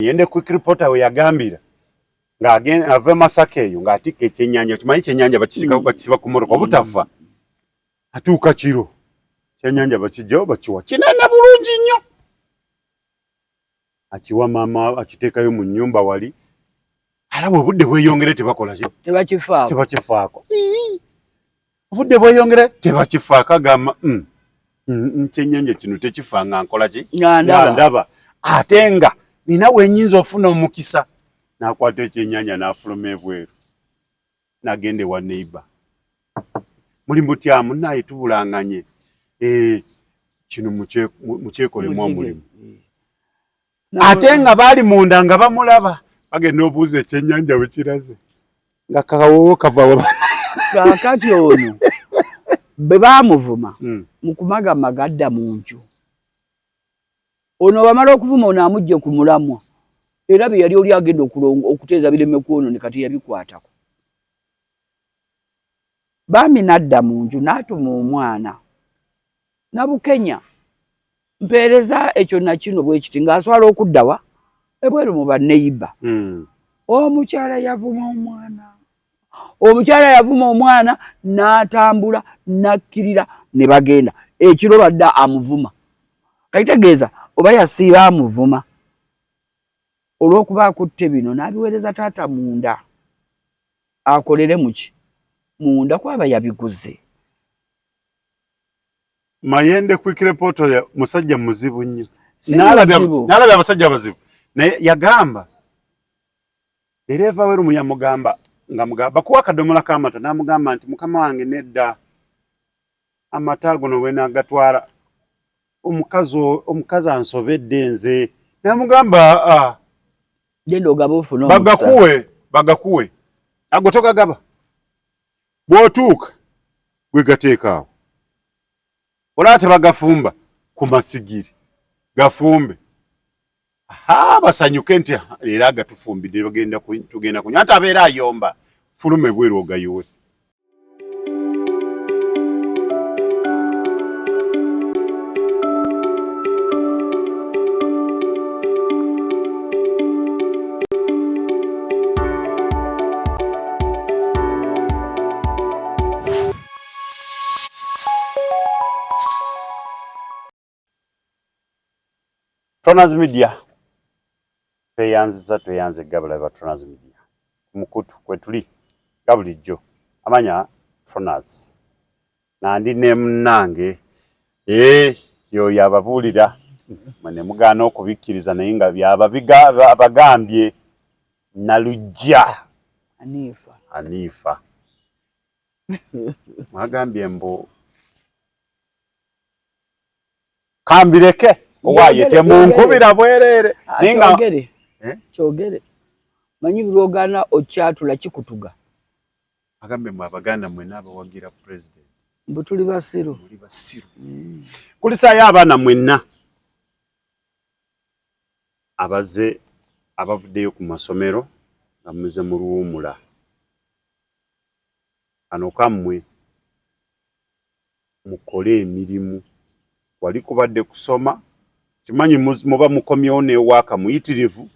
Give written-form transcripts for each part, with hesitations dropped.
Yende quick reporter we yagambira ng'agenda ava Masaka eyo ng'atikka ekyennyanja, okimanyi ekyennyanja bakisika bakisiba ku mmotoka obutafa. Atuuka kiro ekyennyanja bakijjawo bakiwa kinene bulungi nnyo, akiwa maama akiteekayo mu nnyumba wali alaba obudde bweyongere tebakola ki, tebakifaako, tebakifaako. Obudde bweyongere tebakifaako, agamba kyennyanja kino tekifa nga nkola ki, nga ndaba ate nga nina wenyinza ofuna omukisa. N'akwata ekyennyanja n'afuluma ebweru n'agenda ewa neighbor, muli mutya munaaye tubulanganye, kino mukyekolemu omulimu. Ate nga baali munda nga bamulaba bagenda obuuza ekyennyanja we kiraze nga kawoowo kava. Kaakati ono bwe baamuvuma mu kumagamaga adda mu nju, ono bamala okuvuma ono amugje ku mulamwa, era bye yali oli agenda okuteeza bireme kwonooneka teyabikwatako. Baami n'adda mu nju n'atuma omwana Nabukenya, mpeereza ekyo nakino bwe kiti, ng'aswala okuddawa ebweru mu banneyiba. Omukyala yavuma omwana, omukyala yavuma omwana n'atambula n'akkirira ne bagenda ekiro badda amuvuma. Kakitegeeza oba yasiiba amuvuma olw'okuba akutte bino n'abiweereza taata munda akolere muki munda kwaba yabiguze. Mayende quick report oyo musajja muzibu nnyo, n'alabye abasajja abazibu, naye yagamba dereeva we lumu yamugamba nga mugamba bakuwa akadomola k'amata, n'amugamba nti mukama wange nedda, amata ago no bwenagatwala omukazi ansobedde nze. Namugamba genda ogabe ofune bagakuwe, bagakuwe ago togagaba, bw'otuuka gwe gateeka awo, olaba tebagafumba ku masigiri, gafumbe basanyuke nti leero agatufumbidde tugenda kunywa, ate abeera ayomba fuluma ebweru ogayiwe. Tronas Media tweyanziza, tweyanze gabula ba Tronas Media ku mukutu kwe tuli nga bulijjo amanya Tronas nga ndi ne munnange yoyo ababuulira mwe ne mugaana okubikkiriza naye nga byabagambye Nalujja Anifa. Anifa mwagambye mbu kambireke owaaye temunkubira bwereere. Kyogere kyogere, manyi lwogana okyatula kikutuga. Agambye mwe Abaganda mwenna abawagira president mbu tuli basiru. Muli basiru. Kulisaayo abaana mwenna abaze abavuddeyo ku masomero nga muze mu luwumula, kano kammwe mukole emirimu. Wali kubadde kusoma, kimanyi muba mukomyewo n'ewaaka muyitirivu,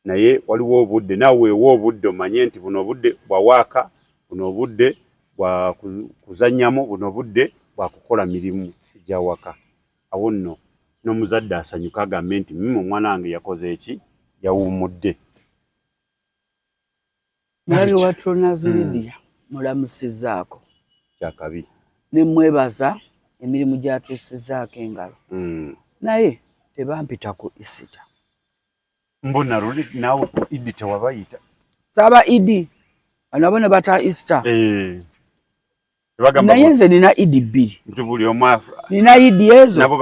naye waliwo obudde naawe weewe obudde omanye nti buno obudde bwa waaka, buno obudde bwa kuzannyamu, buno obudde bwa kukola mirimu egya waka. Awo nno n'omuzadde asanyuka agambe nti omwana wange yakoze eki, yawummudde. Mulabi wa Tronas Media mulamusizzaako kyakabi ne mwebaza emirimu gy'atuusizzaako engalo, naye tebampita ku Easter. Mbona luli naawe ku Idi tewabayita. Saaba Idi bano abo ne bata Easter. Naye nze nina Idi bbiri, nina Idi ezo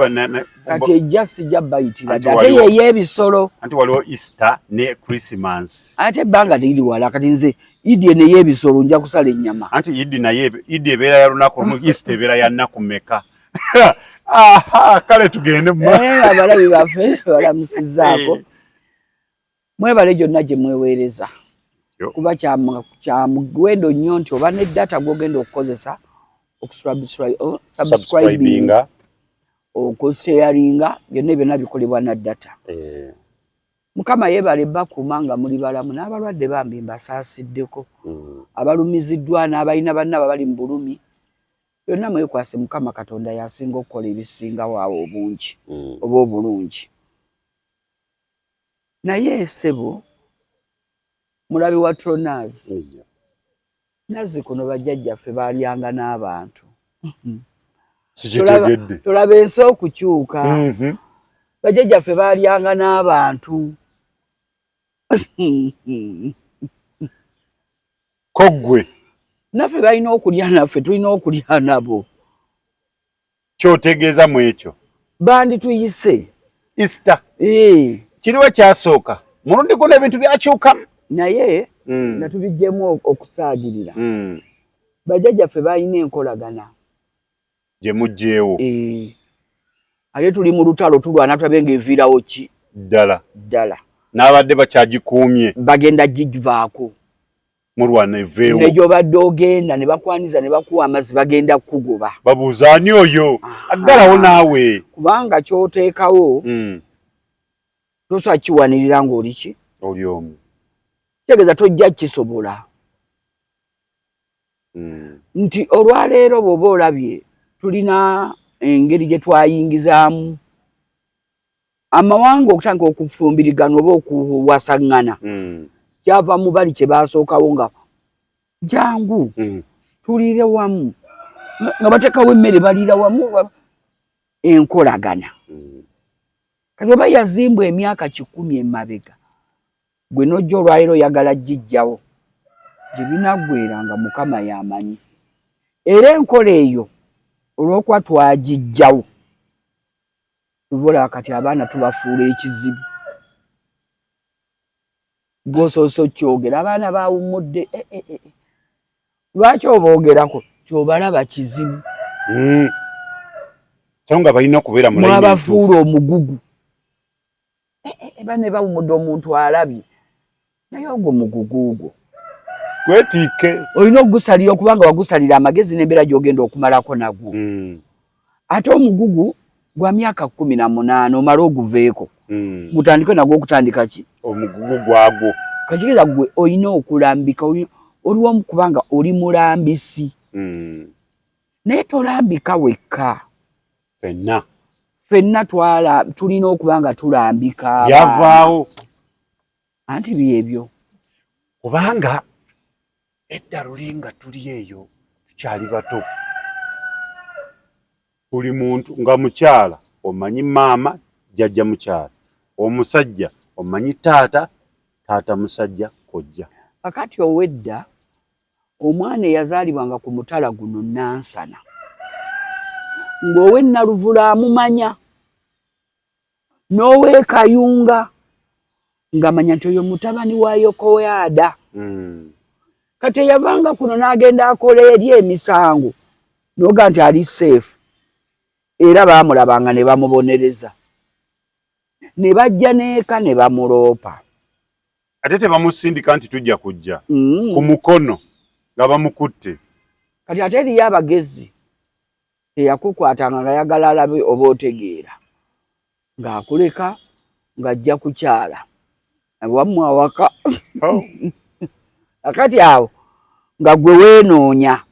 kati ejja sijja bayitira ate yey'ebisolo. Anti waliwo Easter ne Christmas. Ate ebbanga liri wala, kati nze Idi eno ey'ebisolo nja kusala ennyama. Anti Idi naye Idi ebeera ya lunaku lumu, Easter ebeera ya nnaku meka? Aha, kale tugende mu maaso. Abalabi baffe balamusizzaako, mwebale gyonna gye mweweereza, kuba kya muwendo nnyo nti oba ne data gw'ogenda okukozesa okusubscribinga, okusharinga, byonna byonna bikolebwa na data. Mukama yeebale bakuuma nga muli balamu, n'abalwadde bambi mbasaasiddeko, abalumiziddwa n'abalina bannaabwe abali mu bulumi, byonna mwekwase Mukama Katonda y'asinga okukola ebisingawo awo obungi oba obulungi. Naye ssebo mulabi wa Tronaz, nazzi kuno bajjajjaffe baalyanga n'abantu. Sikitegedde. Tolaba ensi okukyuka. Bajjajjaffe baalyanga n'abantu. Ko ggwe? Naffe balina okulya naffe, tulina okulya nabo. Ky'otegeeza mu ekyo? Bandituyise. Easter. Kiriwo kyasooka. Mulundi guno ebintu byakyukamu. Naye nga tubiggyemu okusaagirira. Bajjajjaffe balina enkolagana. Gye muggyeewo. Ate tuli mu lutalo tulwana tulabe ng'eviirawo ki? Ddala. Ddala. N'abadde bakyagikuumye. Bagenda givaako. Mulwana eveewo. Ne gy'obadde ogenda ne bakwaniza ne bakuwa amazzi bagenda kukugoba. Babuuza ani oyo? Aggalawo naawe. Kubanga ky'oteekawo tosobola kiwanirira ng'oli ki? Oli omu. Kitegeeza tojja kisobola. Nti olwaleero bw'oba olabye tulina engeri gye twayingizaamu amawanga okutandika okufumbiriganwa oba okuwasaŋŋana. Kyava mu bali kye baasookawo nga jangu tuliire wamu, nga bateekawo emmere baliira wamu, enkolagana. Kati oba yazimbwa emyaka 100 emabega, gwe n'ojja olwaleero oyagala gijjawo, gye binaggweeranga Mukama y'amanyi. Era enkola eyo olw'okuba twagijjawo, tuva olaba kati abaana tubafuula ekizibu. Gw'osoose okyogera, abaana bawummudde, lwaki oboogerako? Ky'obalaba kizibu. So nga balina okubeera mu layini Mwabafuula omugugu. Bane bawummudde omuntu alabye, naye ogwo mugugu gwo. Gwetiike. Olina okugusalira okubanga wagusalira amagezi n'embeera gy'ogenda okumalako nagwo. Ate omugugu gwa myaka 18 omale oguveeko. Gutandike nagwo okutandika ki? Omugugu gwagwo. Kakigeza gwe olina okulambika, oliwo kubanga oli mulambisi. Naye tolambika wekka. Ffenna. Ffenna tulina okuba nga tulambika. Byavaawo. Anti byebyo. Kubanga edda luli nga tuli eyo tukyali bato. Buli muntu nga mukyala omanyi maama jjajja mukyala, omusajja omanyi taata, taata musajja kojja. Kakati ow'edda omwana eyazaalibwanga ku mutala guno Nansana ng'ow'e Naluvula amumanya, n'ow'e Kayunga ng'amanya nti oyo mutabani wa Yokoyaada. Kati eyavanga kuno n'agenda akola eri emisango n'oga nti ali safe, era baamulabanga ne bamubonereza ne bajja n'eka ne bamuloopa. Ate tebamusindika nti tujja kujja ku mukono nga bamukutte. Kati ate eriyo abagezi teyakukwatanga nga yagala alabe oba otegeera, ng'akuleka ng'ajja kukyala wammwe awaka. Akati awo nga gwe weenoonya.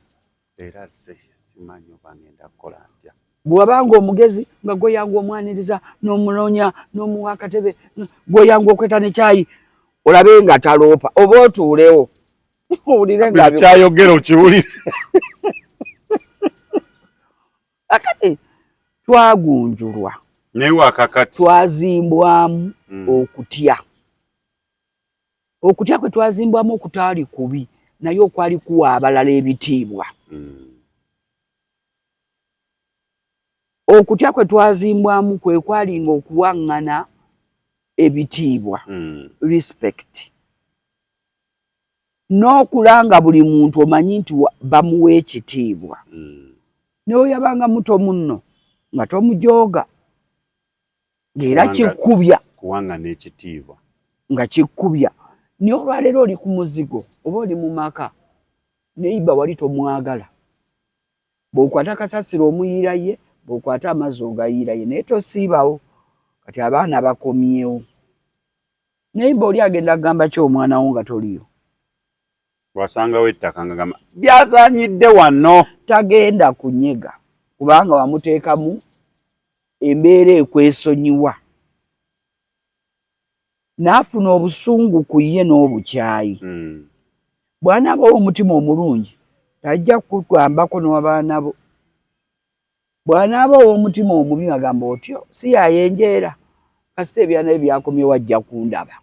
Era ze simanyi oba ngenda kukola ntya. Bwe wabanga omugezi nga gwe yangu omwaniriza n'omunoonya n'omuwa akatebe, gwe yangu okweta ne kyayi olabe nga taloopa oba otuulewo owulire nga kyayogera okiwulire. Akati twagunjulwa. Naye wakakati twazimbwamu okutya. Okutya kwe twazimbwamu okutaali kubi, naye okwali kuwa abalala ebitiibwa. Okutya kwe twazimbwamu kwe kwalinga okuwaŋŋana ebitiibwa, respect, n'okulanga buli muntu omanyi nti bamuwa ekitiibwa. Ne bwe yabanga muto munno nga tomujooga, ng'era kikkubya. Kuwaŋŋana ekitiibwa. Nga kikkubya. Naye olwaleero oli ku muzigo oba oli mu maka, neighbor wali tomwagala. Bw'okwata kasasiro omuyiira ye, bw'okwata amazzi ogayiira ye, naye tosiibawo. Kati abaana bakomyewo. Naye mba oli agenda kugamba ki omwana wo nga toliyo? Wasangawo ettaka nga gamba byazanyidde wano. Tagenda kunyega kubanga wamuteekamu embeera ekwesonyiwa. N'afuna obusungu ku ye n'obukyayi. Bw'anaabawo omutima omulungi tajja kukugambako n'abaana bo. Bw'anaaba ow'omutima omubi agamba otyo si yayenjeera kasita ebyana bye byakomyewo ajja kundaba.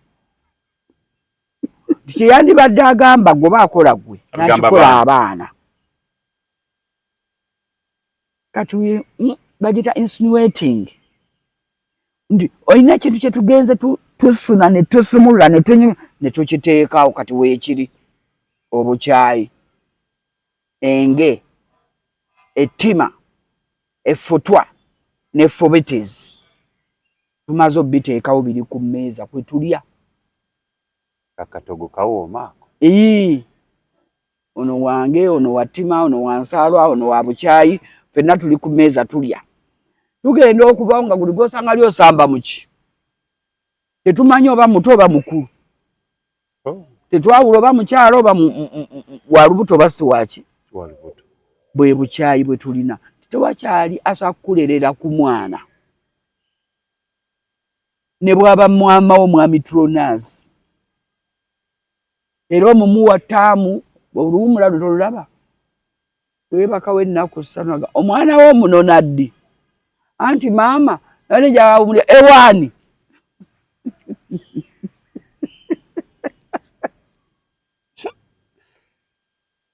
Nti kye yandibadde agamba gwe oba akola gwe n'akikola abaana. Kati bagiyita insinuating nti olina ekintu kye tugenze tusuna ne tusumulula ne tukiteekawo kati weekiri obukyayi. Enge, ettima, effutwa ne fubitizi tumaze obiteekawo biri ku mmeeza kwe tulya. Akatogo kawooma ako. Ii, ono wange, ono wa ttima, ono wa nsaalwa, ono wa bukyayi, ffenna tuli ku mmeeza tulya. Tugenda okuvawo nga guli gw'osanga ali osamba mu ki? Tetumanyi oba muto oba mukulu. Oh. Tetwawula oba mukyala oba wa lubuto oba si waki. Bwe bukyayi bwe tulina. Tewakyali asobola kukulerera ku mwana. Ne bw'aba mwama wo mwami Tronas. Era omumuwa ttaamu oluwummula lwe tolulaba. Weebakawo ennaku ssatu nga omwana wo omunona ddi? Anti maama nabadde njagala awummule ewaani?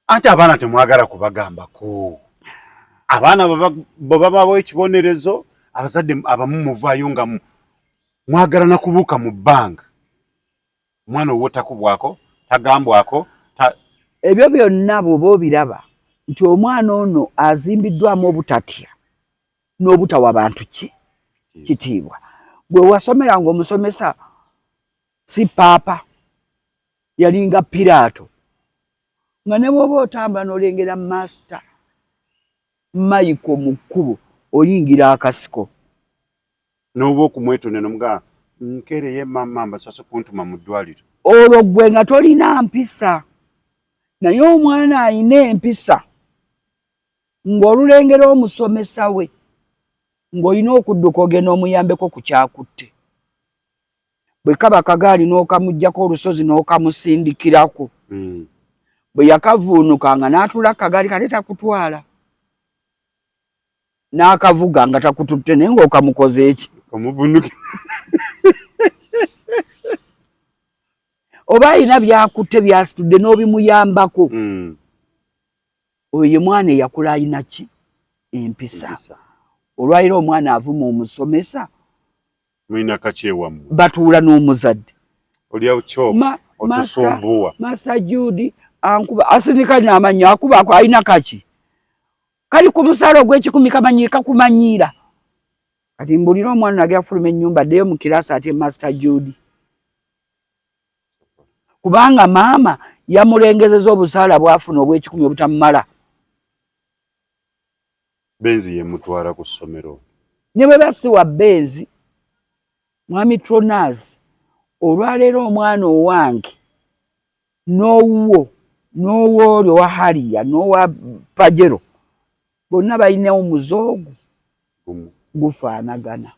Anti abaana temwagala kubagambako. Abaana bwe babawa ekibonerezo, abazadde abamu muvaayo nga mwagala na kubuuka mu bbanga. Omwana owuwo takubwako, tagambwako. Ebyo byonna bw'oba obiraba nti omwana ono azimbiddwamu obutatya n'obutawa bantu ki kitiibwa. Bwe wasomera ng'omusomesa si paapa yalinga Piraato nga ne bw'oba otambula n'olengera maasita Michael mu kkubo oyingira akasiko. N'oba okumwetonda n'omugamba nkeereye maama mbasase kuntuma mu ddwaliro. Olwo ggwe nga tolina mpisa naye omwana alina empisa ng'olulengera omusomesa we ng'olina okudduka ogenda omuyambeko ku kyakutte. Bwe kaba kagaali n'okamuggyako olusozi n'okamusindikirako. Bwe yakavuunukanga n'atuula ku kagaali kate takutwala. N'akavuga nga takututte naye ng'okamukoze eki? Omuvunuke. Oba alina by'akutte by'asitudde n'obimuyambako. Oyo ye mwana eyakula alina ki? Empisa. Olwaliro omwana avuma omusomesa. Mulina kaki ewammwe? Batuula n'omuzadde. Olya kyoko otusumbuwa. Master Jude ankuba asindika n'amannyo akuba alina kaki? Kali ku musaala ogw'ekikumi kamanyiira kakumanyiira. Kati mbuulira omwana nagera fuluma ennyumba addeyo mu kiraasi atye Master Jude. Kubanga maama yamulengezeza obusaala bw'afuna obw'ekikumi obutamumala. Benzi yemutwala ku ssomero. Ne bwe basiwa Benzi, Mwami Tronas, olwaleero omwana owange n'owuwo n'owooli owa Harrier n'owa Pajero bonna balina omuze ogwo gufaanagana.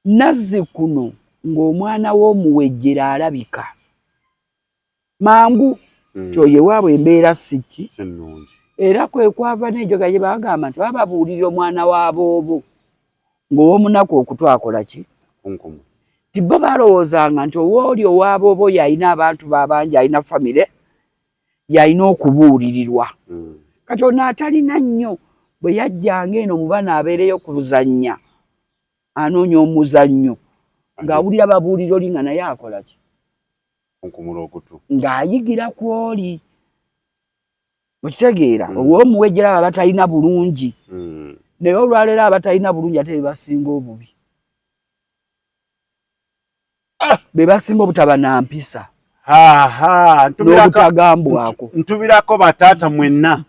Nazzi kuno ng'omwana w'omuwejjere alabika mangu nti oyo ewaabwe embeera si ki era kwe kwava n'enjogera gye bagamba nti baba babuulirira omwana wa boobo ng'ow'omunaku okutu akola ki? Nti bo balowoozanga nti owooli owa boobo y'alina abantu be abangi alina famire y'alina okubuulirirwa. Kati ono atalina nnyo bwe yajjanga eno mu bano abeereyo ku luzannya anoonya omuzannyo ng'awulira babuulira oli nga naye akola ki? Ng'ayigira ku oli. Okitegeera? Ow'omuwejjera abo abatalina bulungi. Naye olwaleero abatalina bulungi ate be basinga obubi. Be basinga obutaba na mpisa. N'obutagambwako. Ntubirako bataata mwenna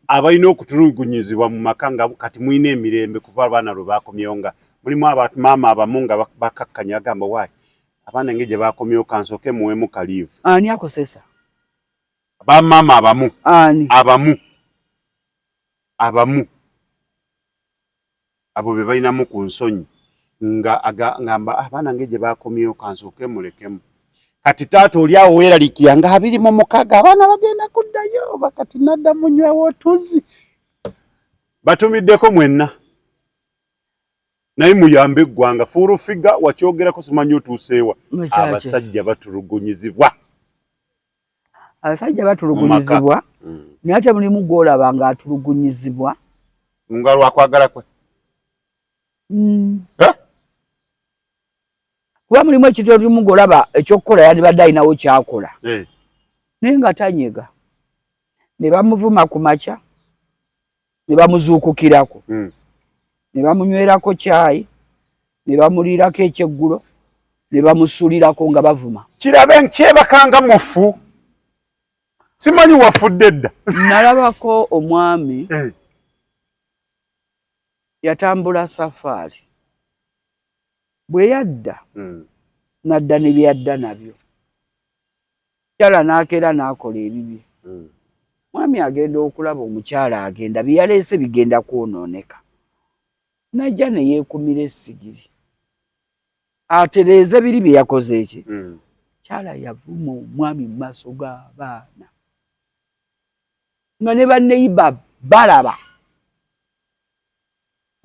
abalina okutulugunyizibwa mu maka nga kati mulina emirembe kuva abaana lwe bakomyewo nga mulimu abamaama abamu nga bakakkanya bagamba waayi. Abaana engeri gye bakomyewo kansooke muweemu kaliivu. Ani akosesa? Bamaama abamu. Ani? Abamu. Abamu. Abo be balinamu ku nsonyi nga ngamba abaana ngeri gye bakomyewo kansooke mulekemu. Kati taata oli awo weeraliikirira nga 26 abaana bagenda kuddayo oba kati nadda munywewo otuzzi. Batumiddeko mwenna. Naye muyambe eggwanga. Full Figure wakyogerako simanyi otuuseewa. Abasajja batulugunyizibwa. Abasajja batulugunyizibwa. Naye ate mulimu gw'olaba ng'atulugunyizibwa. Nga lwakwagala kwe. Kuba mulimu ekintu ekimu gw'olaba ekyokukola yandibadde alinawo ky'akola. Naye nga tanyega. Ne bamuvuma ku makya. Ne bamuzuukukirako. Ne bamunywerako caayi, ne bamuliirako ekyeggulo, ne bamusuulirako nga bavuma. Kirabe nkyebakanga mufu. Simanyi wafudde dda. Nalabako omwami yatambula safaari. Bwe yadda, n'adda ne bye yadda nabyo. Mukyala n'akeera n'akola ebibye. Mwami agenda okulaba omukyala agenda bye yaleese bigenda kwonooneka. N'ajja ne yeekumira essigiri. Atereeze biri bye yakoze eki. Mukyala yavuma omwami mu maaso g'abaana. Nga ne banneyiba balaba.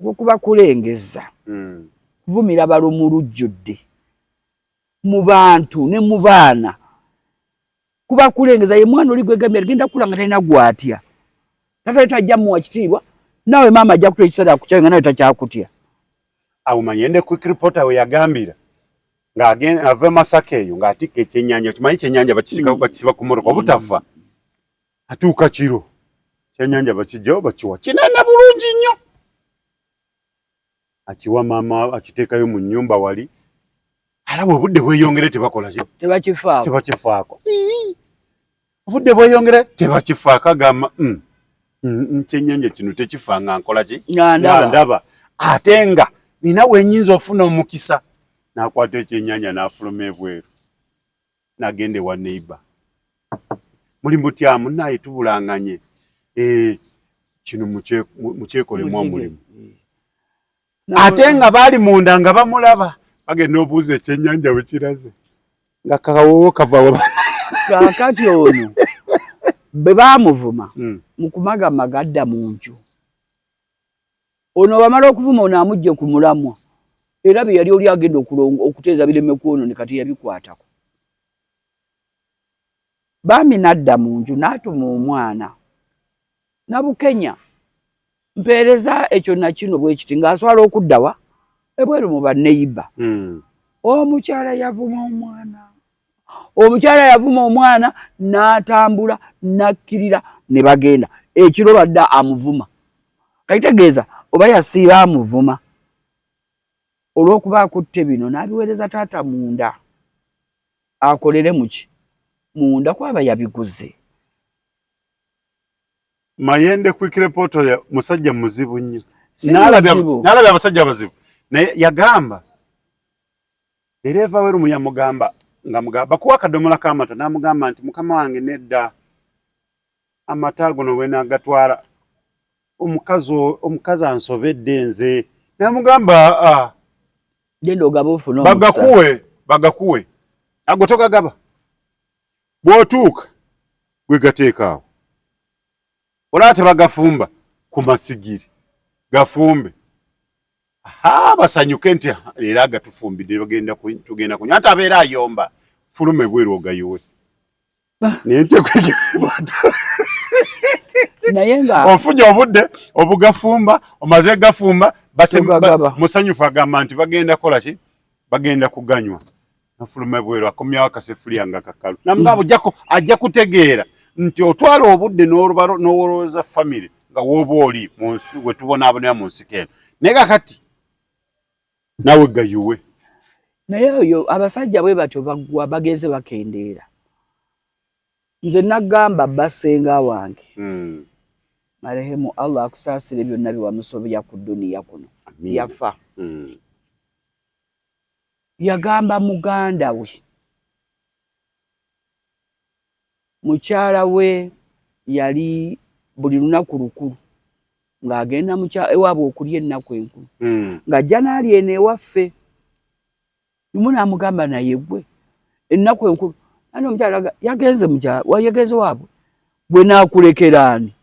Okuba kulengezza. Kuvumira balo mu lujjudde. Mu bantu ne mu baana. Kuba kulengeza ye mwana oli gwegambye agenda kukula nga talina gw'atya. Taata tajja muwa kitiibwa, naawe maama ajja kutya ekiseera akukyawe nga nawe takyakutya. Awo Mayende quick reporter we yagambira ng'agenda ava Masaka eyo ng'atikka ekyennyanja, okimanyi ekyennyanja bakisika bakisiba ku mmotoka obutafa. Atuuka kiro, ekyennyanja bakiggyawo bakiwa kinene bulungi nnyo. Akiwa maama akiteekayo mu nnyumba wali. Alaba obudde bweyongere tebakola ki? Tebakifaako. Tebakifaako. Obudde bweyongere tebakifaako agamba ekyennyanja kino tekifa nga nkola ki? Nga ndaba. Ate nga nina we nnyinza ofuna omukisa. N'akwata ekyennyanja n'afuluma ebweru. N'agenda ewa neighbor. Muli mutya munnaye tubulanganye. Kino mukyekolemu omulimu. Ate nga baali munda nga bamulaba bagenda obuuza ekyennyanja we kiraze nga kawoowo kava wa. Kaakati ono bwe baamuvuma mu kumagamaga adda mu nju. Ono bamala okuvuma ono amuggye ku mulamwa era bye yali oli agenda okuteeza bireme kwonooneka teyabikwatako. Baami n'adda mu nju n'atuma omwana Nabukenya mpeereza ekyo na kino bwe kiti ng'aswala okudda wa ebweru mu banneyiba. Omukyala yavuma omwana. Omukyala yavuma omwana n'atambula n'akkirira ne bagenda. Ekiro badda amuvuma. Kakitegeeza oba yasiiba amuvuma. Olw'okuba akutte bino n'abiweereza taata munda. Akolere muki? Munda kwaba yabiguze. Mayende quick report oyo musajja muzibu nnyo. N'alabye abasajja abazibu. Naye yagamba dereeva we lumu yamugamba nga mugamba bakuwa akadomola k'amata n'amugamba nti mukama wange nedda amata ago no bwe omukazi ansobedde nze n'amugamba genda ogabe ofune omukisa. Bagakuwe ago togagaba bw'otuuka gwe gateeka awo olaba tebagafumba ku masigiri gafumbe basanyuke nti leero agatufumbidde tugenda kunywa ate abeera ayomba fulume bweru ogayiwe naye naye nga ofunye obudde obugafumba omaze gafumba musanyufu agamba nti bagenda kola ki bagenda kuganywa nafuluma bweru akomyawo akasefuliya nga kakalu namugamba ajja kutegeera nti otwala obudde n'olowooza famire nga w'oba oli we tubonaabonera mu nsiko eno naye kakati naawe gayiwe. Naye oyo abasajja bwe batyo baggwa bageze bakendeera. Nze nagamba bba ssenga wange marehemu Allah akusaasire byonna bye wamusobya ku dduniya kuno yafa. Yagamba muganda we, mukyala we yali buli lunaku lukulu ng'agenda ewaabwe okulya ennaku enkulu, ng'ajja n'alya eno ewaffe. Lumu n'amugamba, naye gwe ennaku enkulu ani omukyala yagenze mukyala yagenze waabwe, gwe naakulekera ani?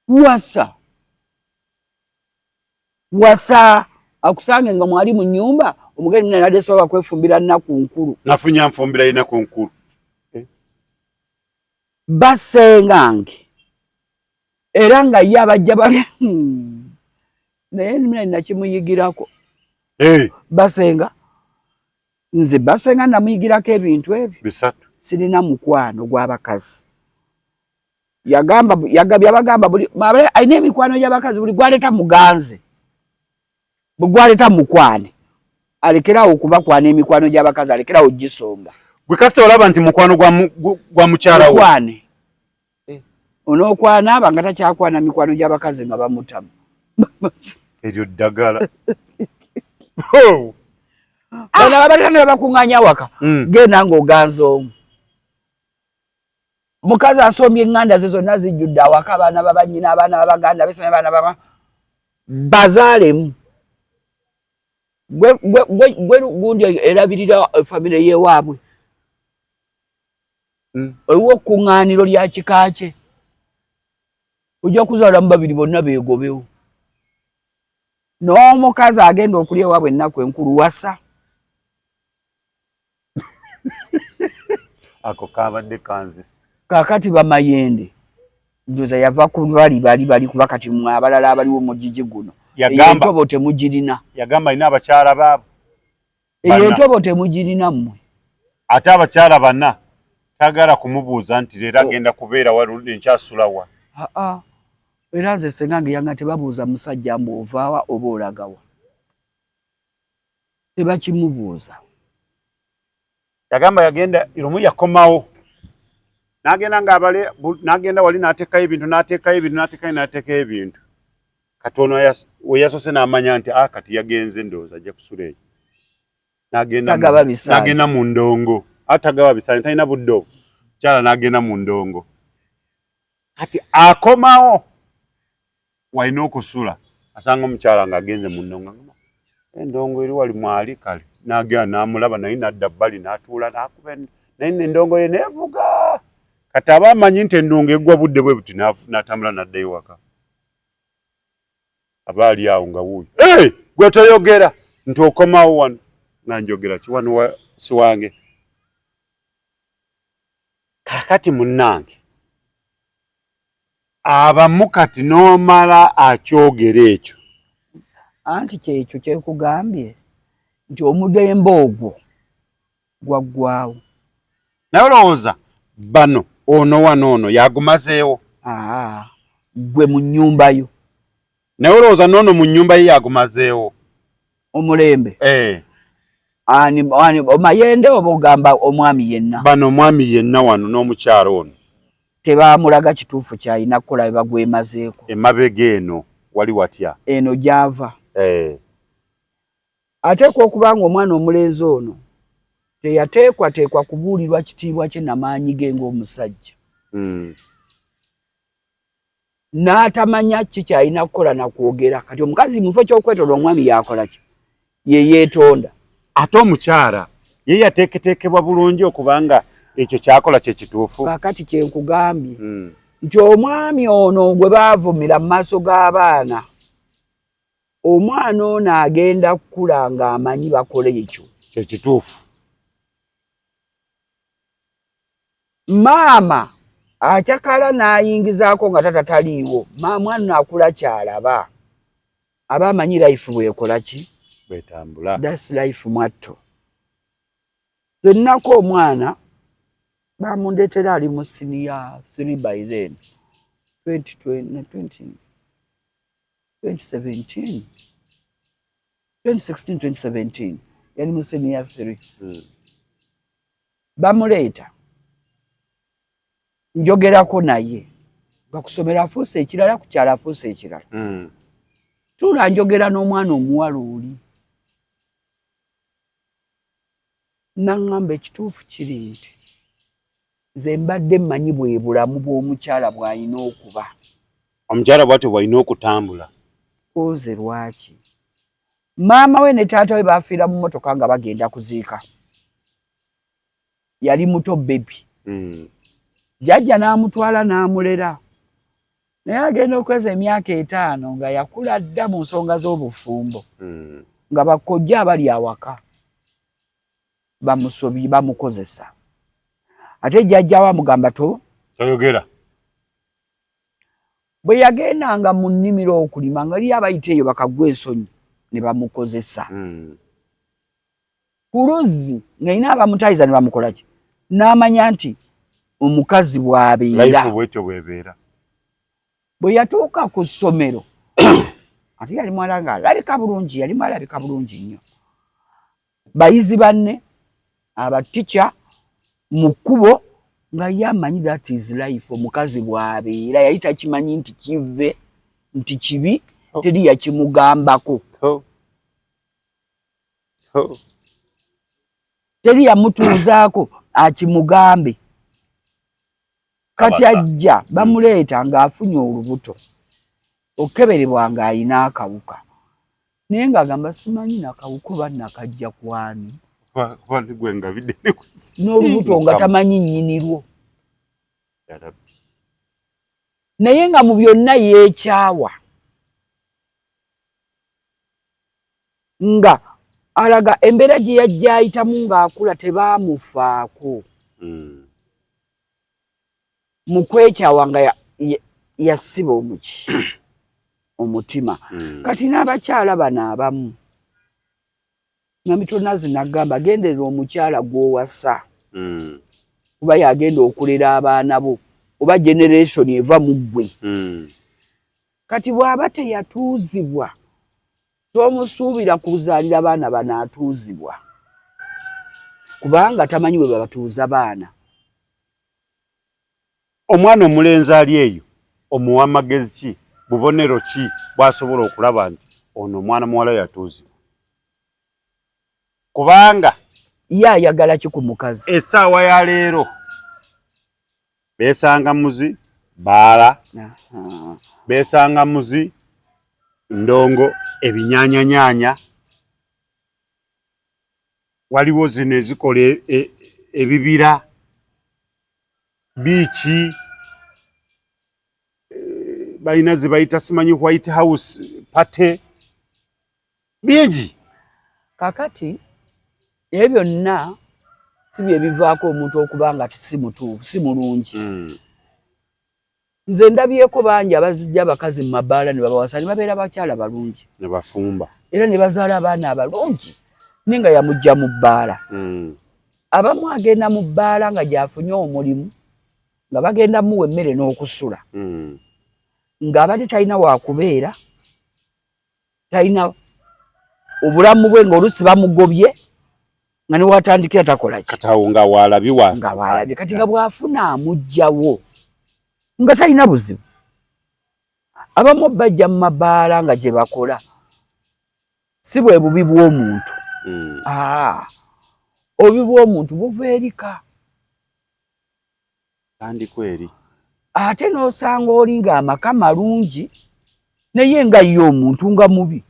Wasa wasa akusange nga mwali mu nnyumba, omugeni muna nadde sobola kwefumbira nnaku nkulu. Nafunya nfumbira ennaku nkulu. Basengange era nga ye abajja bali naye mina nakimuyigirako. Basenga nze basenga namuyigirako ebintu ebyo bisatu. Sirina mukwano gw'abakazi. Yagamba yabagamba buli alina emikwano gy'abakazi, buli gwaleeta muganze, bwe gwaleeta mukwane, alekerawo okubakwana emikwano gy'abakazi, alekerawo gisomba. Gwe kasita olaba nti mukwano gwa mukyala wo. Mukwane. Onookwana aba nga takyakwana mikwano gy'abakazi nga bamutamu. Eryo ddagala. Bano ababalira ne babakuŋŋaanya awaka, genda ng'oganza omu. Mukazi asombye eŋŋanda ze zonna zijjudde awaka, abaana babannyina, abaana babaganda besomye, abaana baba bazaalemu. Gwe gundi erabirira famire y'ewaabwe. Oliwo kkuŋŋaaniro lya kika kye. Ojja kuzaalamu babiri bonna beegobewo. N'omukazi agenda okulya ewaabwe ennaku enkulu wasa. Ako kabadde kanzise. Kaakati bamayende ndoza yava ku bali bali bali kuba kati mwe abalala abaliwo mu gigi guno. Entobo temugirina. Yagamba alina abakyala baabo. Eyo entobo temugirina mmwe. Ate abakyala bana tagala kumubuuza nti leero agenda kubeera wa, enkyasula wa. Aa, era nze senga nge yanga tebabuuza musajja mbu ovaawa oba olagawa. Tebakimubuuza. Yagamba yagenda lumu yakomawo n'agenda ng'abale n'agenda wali n'ateekayo ebintu n'ateekayo ebintu n'ateekayo n'ateekayo ebintu. Kati ono we yasoose n'amanya nti kati yagenze ndowooza ajja kusula eyo. N'agenda mu ndongo. Atagaba bisaanyi talina budde obwo. Mukyala n'agenda mu ndongo. Kati akomawo walina okusula asanga omukyala ng'agenze mu ndongo. Endongo eri wali mwali kale n'agenda n'amulaba naye n'adda bbali n'atuula n'akuba naye endongo ye n'evuga. Kati aba amanyi nti endongo eggwa budde bwe buti n'atambula n'addayo waka. Aba ali awo nga wuuyo. Gwe toyogera nti okomawo wano nga njogera ki wano si wange. Kaakati munnange abamu kati n'omala akyogera ekyo. Anti kyekyo kyekugambye nti omulembe ogwo gwaggwawo. Naye olowooza bano ono wano ono yagumazeewo? Gwe mu nnyumba yo. Naye olowooza n'ono mu nnyumba ye yagumazeewo? Omulembe? Ani Mayende oba ogamba omwami yenna? Bano omwami yenna wano n'omukyala ono. Tebamulaga kituufu ky'alina kukola bwe bagwemazeeko. Emabega eno wali watya? Eno gy'ava. Ateekwa okuba nga omwana omulenzi ono teyateekwateekwa kubuulirwa kitiibwa kye namaanyi ge ng'omusajja. N'atamanya ki ky'alina kukola na kwogera. Kati omukazi mu kifo ky'okwetonda omwami yakola ki? Ye yeetonda. Ate omukyala ye yateeketeekebwa bulungi okubanga ekyo ky'akola kye kituufu. Kaakati kye nkugambye nti omwami ono gwe baavumira mu maaso g'abaana, omwana ono agenda kukula ng'amanyi bakola ekyo. Kye kituufu. Maama akyakala n'ayingizaako nga tata taliiwo, mwana ono akula ky'alaba. Aba amanyi life bw'ekola ki? Bw'etambula. That's life mwatto. Nze nnako omwana bamundeetera ali mu senior 3 by then 2017 2016 2017 yali mu senior 3. Bamuleeta njogerako naye nga kusomero afuuse ekirala, ku kyalo afuuse ekirala. Tuula njogera n'omwana omuwala oli. Naŋŋamba ekituufu kiri nti nze mbadde mmanyi bwe bulamu bw'omukyala bw'alina okuba. Omukyala bwatyo bw'alina okutambula. Oze lwaki maama we ne taata we baafiira mu mmotoka nga bagenda kuziika, yali muto baby. Jjajja n'amutwala n'amulera, naye agenda okweza emyaka 5 nga yakula dda mu nsonga z'obufumbo, nga bakojja abali awaka bamusobi bamukozesa, ate jjajja we amugamba to toyogera. Bwe yagendanga mu nnimiro okulima nga eriyo abayita eyo bakagwa ensonyi ne bamukozesa. Ku luzzi ng'erina abamutayiza ne bamukola ki, n'amanya nti omukazi bw'abeera bwetyo bwebeera. Bwe yatuuka ku ssomero ate yali mwala nga alabika bulungi, yali alabika bulungi nnyo, bayizi banne abatica mu kkubo nga ye amanyi that is life, omukazi bw'abeera. Yali takimanyi nti kive nti kibi, teri yakimugambako. Teri yamutuuzaako akimugambe. Kati ajja bamuleeta ng'afunye olubuto, okukeberebwa ng'ayina akawuka, naye ng'agamba simanyi nakawuka oba nakajja kwani, n'olubuto nga tamanyi nnyinirwo, naye nga mu byonna yeekyawa, nga alaga embeera gye yajja ayitamu ng'akula tebaamufaako. Mu kwekyawa nga yasiba omuki omutima. Kati n'abakyala bano abamu Namitonazi nagamba genderera omukyala gw'owasa, kuba yagenda okulera abaana bo oba generation eva mu ggwe. Kati bw'aba teyatuuzibwa tomusuubira kuzaalira baana bano atuuzibwa, kubanga tamanyi bwe babatuuza baana. Omwana omulenzi ali eyo omuwa magezi ki, bubonero ki bw'asobola okulaba nti ono omwana muwala yatuuzibwa? Kubanga ye ayagala ki ku mukazi? Essaawa ya leero beesanga muzi baala, beesanga muzi ndongo, ebinyaanyanyaanya, waliwo zino ezikola ebibira, biiki, balina ze bayita simanyi White House party, bingi. Kakati ebyo byonna si bye bivaako omuntu okuba nga si mutuufu, si mulungi. Nze ndabyeko bangi abazijja abakazi mu mabaala ne babawasa ne babeera bakyala balungi ne bafumba era ne bazaala abaana abalungi, naye nga yamujja mu bbaala. Abamu agenda mu bbaala nga gy'afunye omulimu, nga bagenda muwa emmere n'okusula, ng'abadde talina wakubeera, talina obulamu bwe, ng'oluusi bamugobye nga newatandikira takola ki. Kati awo nga waalabye. Nga waalabye. Kati nga bw'afuna amuggyawo nga talina buzibu. Abamu bajja mu mabaala nga gye bakola, si bwe bubi bw'omuntu. Obubi bw'omuntu buva erika. Tandikwa eri. Ate n'osanga oli ng'amaka malungi, naye nga ye omuntu nga mubi,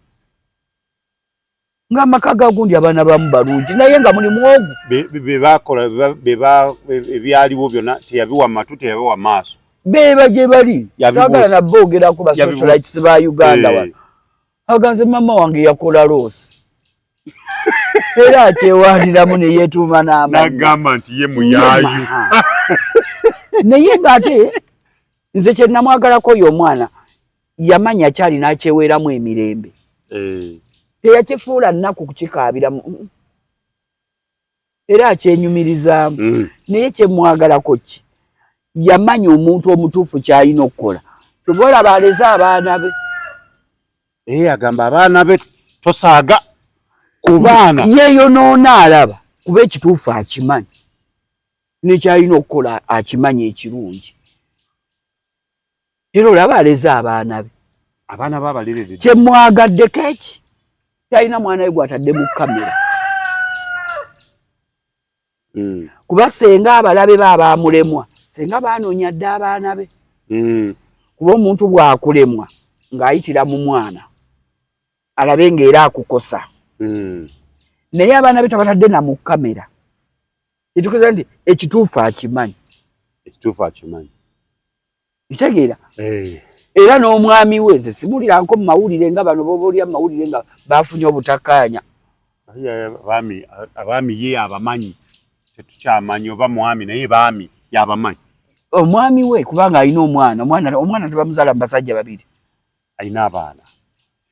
ng'amaka ga gundi abaana bamu balungi, naye nga mulimu ogu. Be bakola ebyaliwo byonna teyabiwa matu, teyabiwa maaso. Beeba gye bali, saagala naboogerako ba socialites ba Uganda wano. Aganze mama wange yakola loss, era akyewandiramu ne yeetuuma n'amannya. N'agamba nti ye muyaayu. Naye ng'ate nze kye namwagalako oyo omwana yamanya kyali n'akyeweeramu emirembe. Teyakifuula nnaku kukikaabiramu, era akyenyumirizaamu. Naye kyemwagalako ki, yamanya omuntu omutuufu ky'alina okukola. Kyova olaba aleze abaana be. Agamba abaana be tosaaga ku baana. Yeeyonoona alaba kuba ekituufu akimanyi, nekyalina okukola akimanyi ekirungi, era olaba aleze abaana be. Abaana be abalereredde. Kyemwagaddeko eki, talina mwana we gwatadde mu kamera. Kuba senga abalabe be abamulemwa, senga banoonya dda abaana be. Kuba omuntu bw'akulemwa ng'ayitira mu mwana alabe ng'era akukosa. Naye abaana be tabatadde na mu kamera, etukuza nti ekituufu akimanyi. Ekituufu akimanyi. Kitegeera? Era n'omwami we nze simuliranko mu mawulire nga bano b'oba olya mu mawulire nga bafunye obutakkaanya. Abaami ye abamanyi, tetukyamanyi oba mwami, naye baami yabamanyi. Omwami we, kubanga alina omwana, omwana tebamuzaala mu basajja babiri. Alina abaana.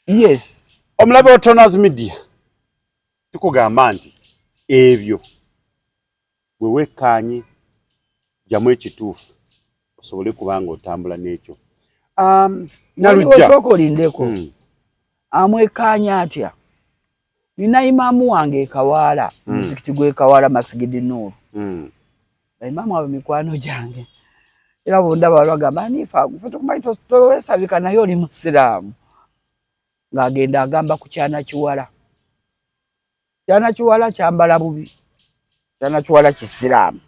Yes. Omulabe wa Tonaz Media, tukugamba nti ebyo bwe wekkaanye, jjamu ekituufu osobole kubanga otambula n'ekyo. Nalujja. Osooka olindeko. Amwekkaanya atya? Nina imaamu wange e Kawaala, muzikiti gw'e Kawaala, Masigidi Nuuru. Baimaamu abo mikwano gyange, era bondaba bagamba, "Anifa, fe tukumanyi towesabika, naye oli musiraamu." Ng'agenda agamba ku kyana kiwala, kyana kiwala kyambala bubi, kyana kiwala kisiraamu,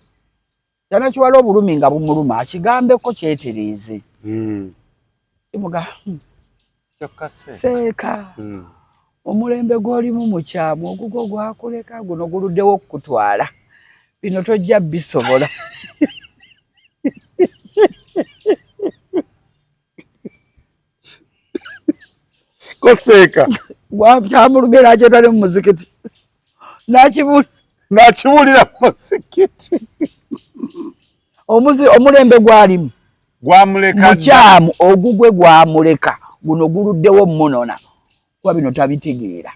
kyana kiwala obulumi nga bumuluma, akigambeko kyetereeze. Kimuga Kyokka seeka. Seeka, omulembe gw'olimu mukyamu, ogugwo gwakuleka, guno guluddewo okukutwala, bino tojja bisobola. Ko seeka. Kyamulumye n'akyetale mu muzikiti n'akibuli. N'akiwulira mu muzikiti. Omulembe gwalimu gwamuleka dda. Mukyamu, ogugwe gwamuleka, guno guluddewo munona, kuba bino tabitegeera.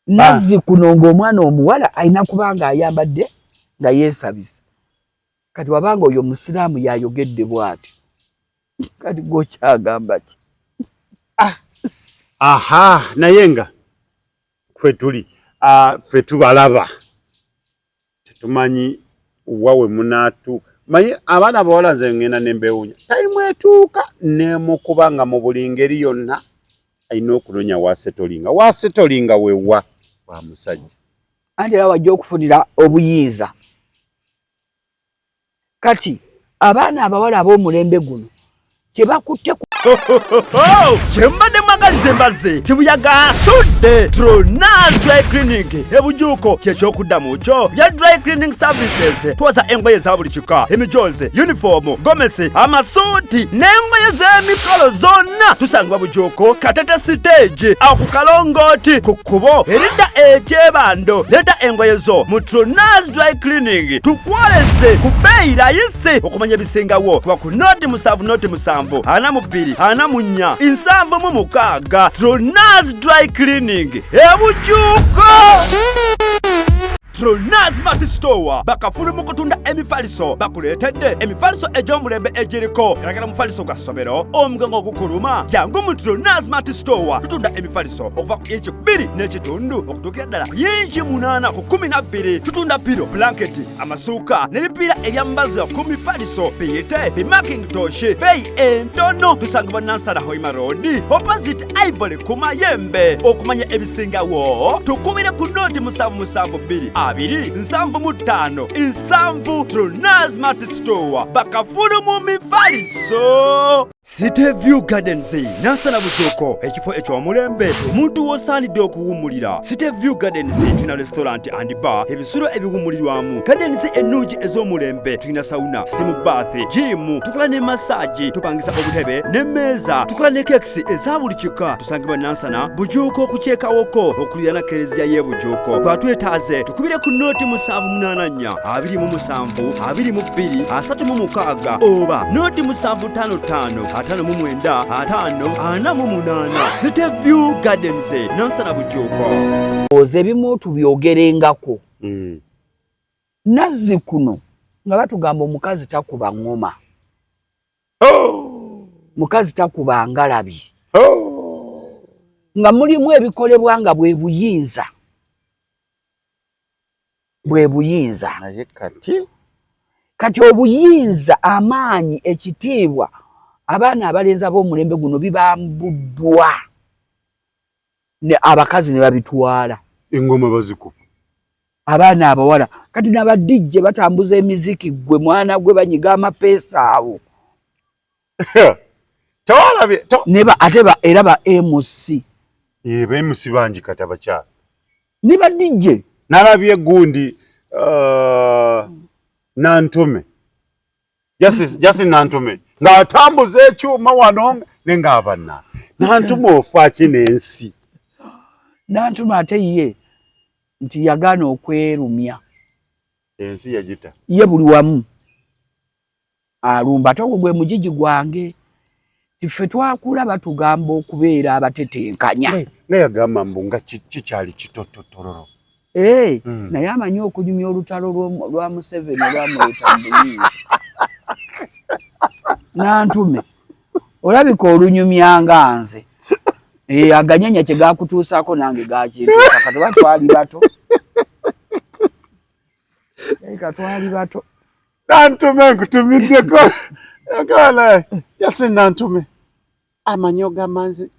Nazzi kuno ng'omwana omuwala alina kuba nga ayambadde nga yeesabisa. Kati wabanga oyo musiraamu yayogedde bw'ati, kati gwokyagamba ki? Aha, naye nga ffe tuli ffe tubalaba, tetumanyi wa we munaatuuka. Manyi abaana abawala, nze ngenda ne mbewuunya, time etuuka nemukuba nga mu buli ngeri yonna alina okunonya wasettlinga, wasettlinga wewa wa musajja. Anti era wajja okufunira obuyinza. Kati abaana abawala ab'omulembe guno kyebakutte Kyembadde mwagaliza embazzi kibuyaga asudde. Tronas Dry Cleaning ebujuuko kyekyokuddamu kyo bya dry cleaning services. Twoza engoye za buli kika, emijozi, yunifoomu, gomesi, amasuuti n'engoye z'emikolo zonna. Tusangibwa Bujuuko, Katete stage, awo ku kalongooti ku kkubo eridda ekyebando. Leeta engoye zo mu Tronas Dry Cleaning tukwoleze ku bbeeyi layisi. Okumanya ebisingawo kuba ku 070 0 7 42 44 76. Tronas Dry Cleaning ebujuuko. Tronas Mart Store bakafulu mu kutunda emifaliso. Bakuleetedde emifaliso egy'omulembe egiriko galagala. Mufaliso gwa ssomero, omugongo ogukuluma, jangu mu Tronas Mart Store. Tutunda emifaliso okuva ku inchi 2.5 okutuukira ddala ku yinchi 8 ku 12. Tutunda pillow, blanketi, amasuuka n'ebipiira ebyambazibwa ku mifaliso, biyite bimakintosh, beeyi entono. Tusangibwa Nansana Hoima Road, opposite Ivory ku Mayembe. Okumanya ebisingawo tukubire ku 077 2 75 7. Tronas Mart Store bakafulu mu mifaliso. City View Gardens, Nansana Bujuuko, ekifo eky'omulembe omuntu w'osaanidde okuwummulira. City View Gardens tulina restaurant and bar, ebisulo ebiwummulirwamu, gardens ennungi ez'omulembe. Tulina sauna, steam bath, gym, tukola ne massage, tupangisa obutebe n'emmeeza, tukola ne cakes eza buli kika. Tusangibwa Nansana Bujuuko okukyekawoko okuliraana kereziya y'e Bujuuko. Twatwetaaze tukubire ku 078 4 27 22 36 oba 075 5 59 5 48. City View Gardens, Nansana Bujuuko. Oza ebimu tubyogerengako. Nazzi kuno nga batugamba omukazi takuba ŋŋoma. Oh! Mukazi takuba ngalabi. Oh! Nga mulimu ebikolebwa nga bwe buyinza, bwe buyinza. Naye kati Kati obuyinza, amaanyi, ekitiibwa, abaana abalenzi ab'omulembe guno bibambuddwa. Ne abakazi ne babitwala. Engoma bazikuba. Abaana abawala kati nabadijje batambuza emiziki, gwe mwana gwe banyiga amapeesa awo. Tewalabye neba ate ba era ba MC. Eh, ba MC bangi kati abakyala. Ne ba DJ. Nalabye gundi Nantume. Justice Justin Nantume ng'atambuza ekyuma wano ne ng'abanna. Nantume ofa ki n'ensi? Nantume ate ye nti yagaana okwerumya. Ensi yagita. Ye buli wamu alumba ate ogwo gwe mugigi gwange. Ffe twakula batugamba okubeera abatetenkanya. Naye yagamba mbu nga kikyali kitototololo. Eh, naye amanyi okunyumya olutalo lwa Museveni olwamuleeta mu buyinza. Nantume olabika olunyumya nga nze. Eh, aganyanya kye gakutuusaako nange gakintuusa kati oba twali bato. Ka twali bato. Nantume nkutumiddeko. Agala yasi Nantume amanyi ogamba nze.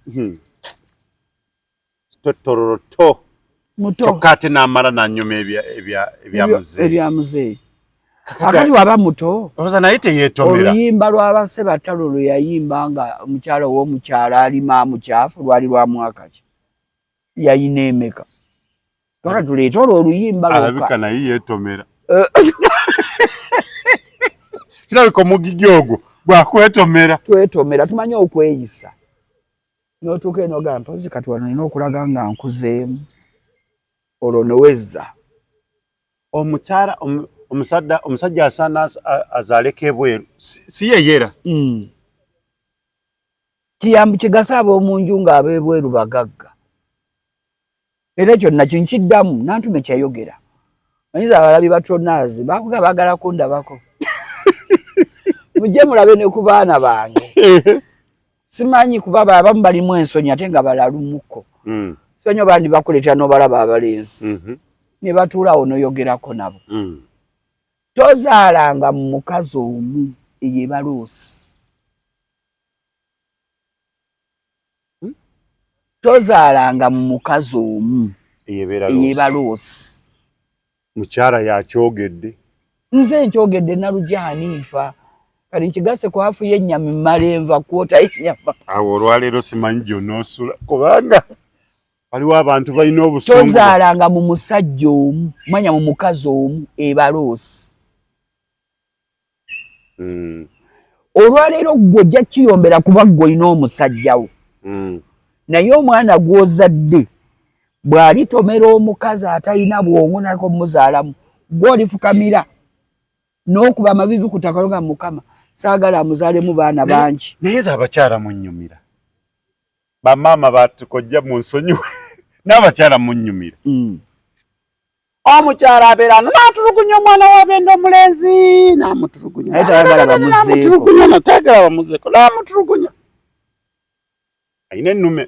Totororo to. Muto. Kyokka ate n'amala n'anyuma ebya muzeeyi. Akati waba muto. Olowooza naye teyeetomera. Oluyimba lwa Ssebatalo lwe yayimba nga omukyala ow'omukyalo alima mukyafu lwali lwa mwaka ki? Yayina emeka? Kaka tuleete olwo oluyimba lwokka. Alabika naye yeetomera. Kirabika omugigi ogwo gwakwetomera. Twetomera, tumanyi okweyisa. N'otuuka eno ogamba mpozi kati wano nina okulaga nga nkuzeemu. Olwo nowezza. Omukyala omusajja asaana azaaleko ebweru si yeyera. Kiyambu kigasa ab'omu nju ng'ab'ebweru bagagga. Era ekyo nakyo nkiddamu Nantume kyayogera. Manyiza abalabi ba Tronazi bakuga baagala kundabako. Mujje mulabe ne ku baana bange. Simanyi kuba abamu balimu ensonyi ate nga balalumuko. Simanyi oba ndibakuleetera n'obalaba abalenzi. Ne batuula awo n'oyogerako nabo. Tozaalanga mu mukazi omu eyebaloosi. Tozaalanga mu mukazi omu eyebaloosi. Mukyala yakyogedde. Nze nkyogedde Nalujja Hanifa. Kati nkigase ku hafu y'ennyama emmala enva kwota y'ennyama. Awo olwaleero simanyi gy'onoosula kubanga waliwo abantu balina obusungu. Tozaalanga mu musajja omu, manya mu mukazi omu ebaloosi. Olwaleero ggwe ojja kiyombera kuba ggwe olina omusajja wo. Naye omwana gw'ozadde bw'alitomera omukazi atalina bwongo naleka omuzaalamu, ggwe olifukamira n'okuba amaviivi ku ttaka nga Mukama saagala amuzaalemu baana bangi. Naye nze abakyala munnyumira. Bamaama batukojja mu nsonyiwe n'abakyala munnyumira. Omukyala abeera ano n'atulugunya omwana w'abenda omulenzi n'amutulugunya. Naye tayagala bamuzeeko. Tayagala bamuzeeko n'amutulugunya. Alina ennume.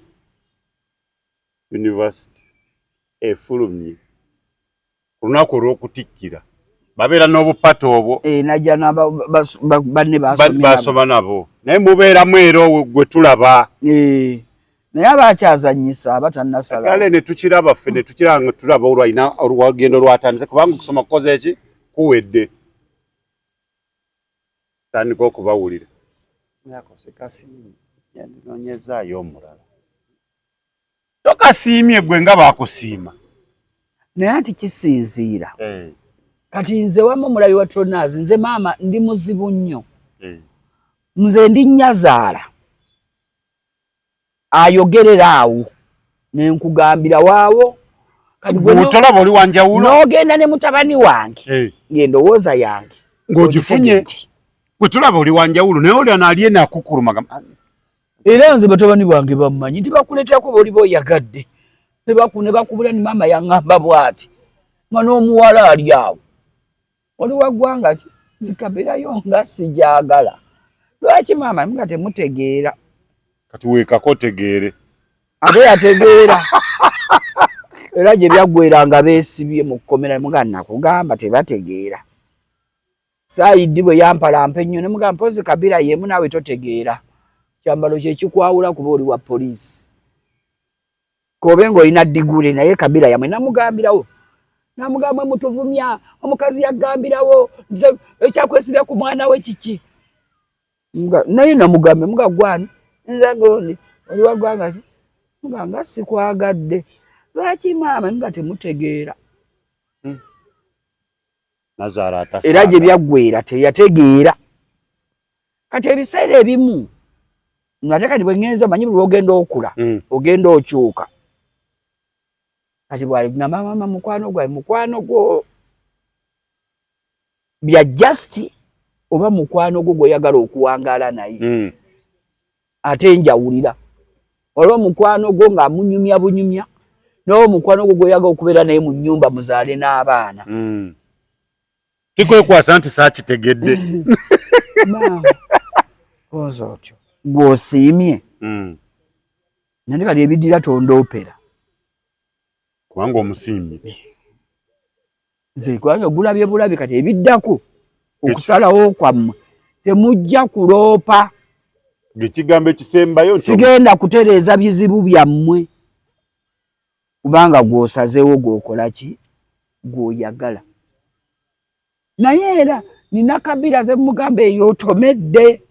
University efulumye ku lunaku olw'okutikkira babeera n'obupata obwo. Najja banne basoma nabo naye mubeeramu era gwe tulaba. Naye abakyazannyisa aba tannasala. Kale ne tukiraba ffe ne tukiraba nga tulaba olwalina olugendo lwatandise kubanga okusoma kukoze ki kuwedde. Tandika okubawulira. Yandinoonyezaayo omulala. Tokasiimye gwe nga baakusiima. Naye anti kisinziira. Kati nze wamma omulabi wa Tronazi nze maama ndi muzibu nnyo. Nze ndi nnyazaala. Ayogerera awo ne nkugambira waawo. Tolaba oli wanjawulo. N'ogenda ne mutabani wange ng'endowooza yange. Ng'ogifunye. Gwe tulaba oli wanjawulo naye oli ano ali eno akukuluma. Era nze batabani bange bammanyi nti bakuleeterako b'oli b'oyagadde. Ne bakubula ni maama yaŋŋamba bw'ati. Nga n'omuwala ali awo. Oli wa ggwanga ki? Nti nga sigyagala. Lwaki maama nga temutegeera? Kati weekako otegeere. Ate yategeera. Era gye byaggweera nga beesibye mu kkomera muga nakugamba tebategeera. Saayidi bwe yampalampa ennyo ne mugamba mpozi Kabira y'emu naawe totegeera. Kyambalo kye kikwawula kuba oli wa poliisi. Kobe ng'olina diguli naye kabila yamwe namugambirawo namugamba mutuvumya omukazi yagambirawo ekyakwesibya ku mwana we kiki naye namugambye muga gwani nze gundi oli wa ggwanga ki muga nga sikwagadde lwaki maama muga temutegeera era gye byaggwera teyategeera kati ebiseera ebimu ngate kati bwe ŋŋenze manyi buli lwogenda okula ogenda okyuka kati bwagamba mama mukwano gwawe mukwano gwo bya just oba mukwano gwo gweyagala okuwangaala naye ate njawulira olwo mukwano gwo nga munyumya bunyumya n'oba mukwano gwo gweyagala okubeera naye mu nnyumba muzaale n'abaana. Tikwekwasa nti saakitegedde. Koza otyo gw'osiimye naye kati ebiddira tondoopera kubanga omusiimye. Nze kubanga gulabye bulabi kati ebiddako okusalawo kwammwe temujja kuloopa. Ekigambo ekisembayo sigenda kutereeza bizibu byammwe kubanga gw'osazeewo gw'okola ki gw'oyagala. Naye era nina kabira ze mugamba eyo otomedde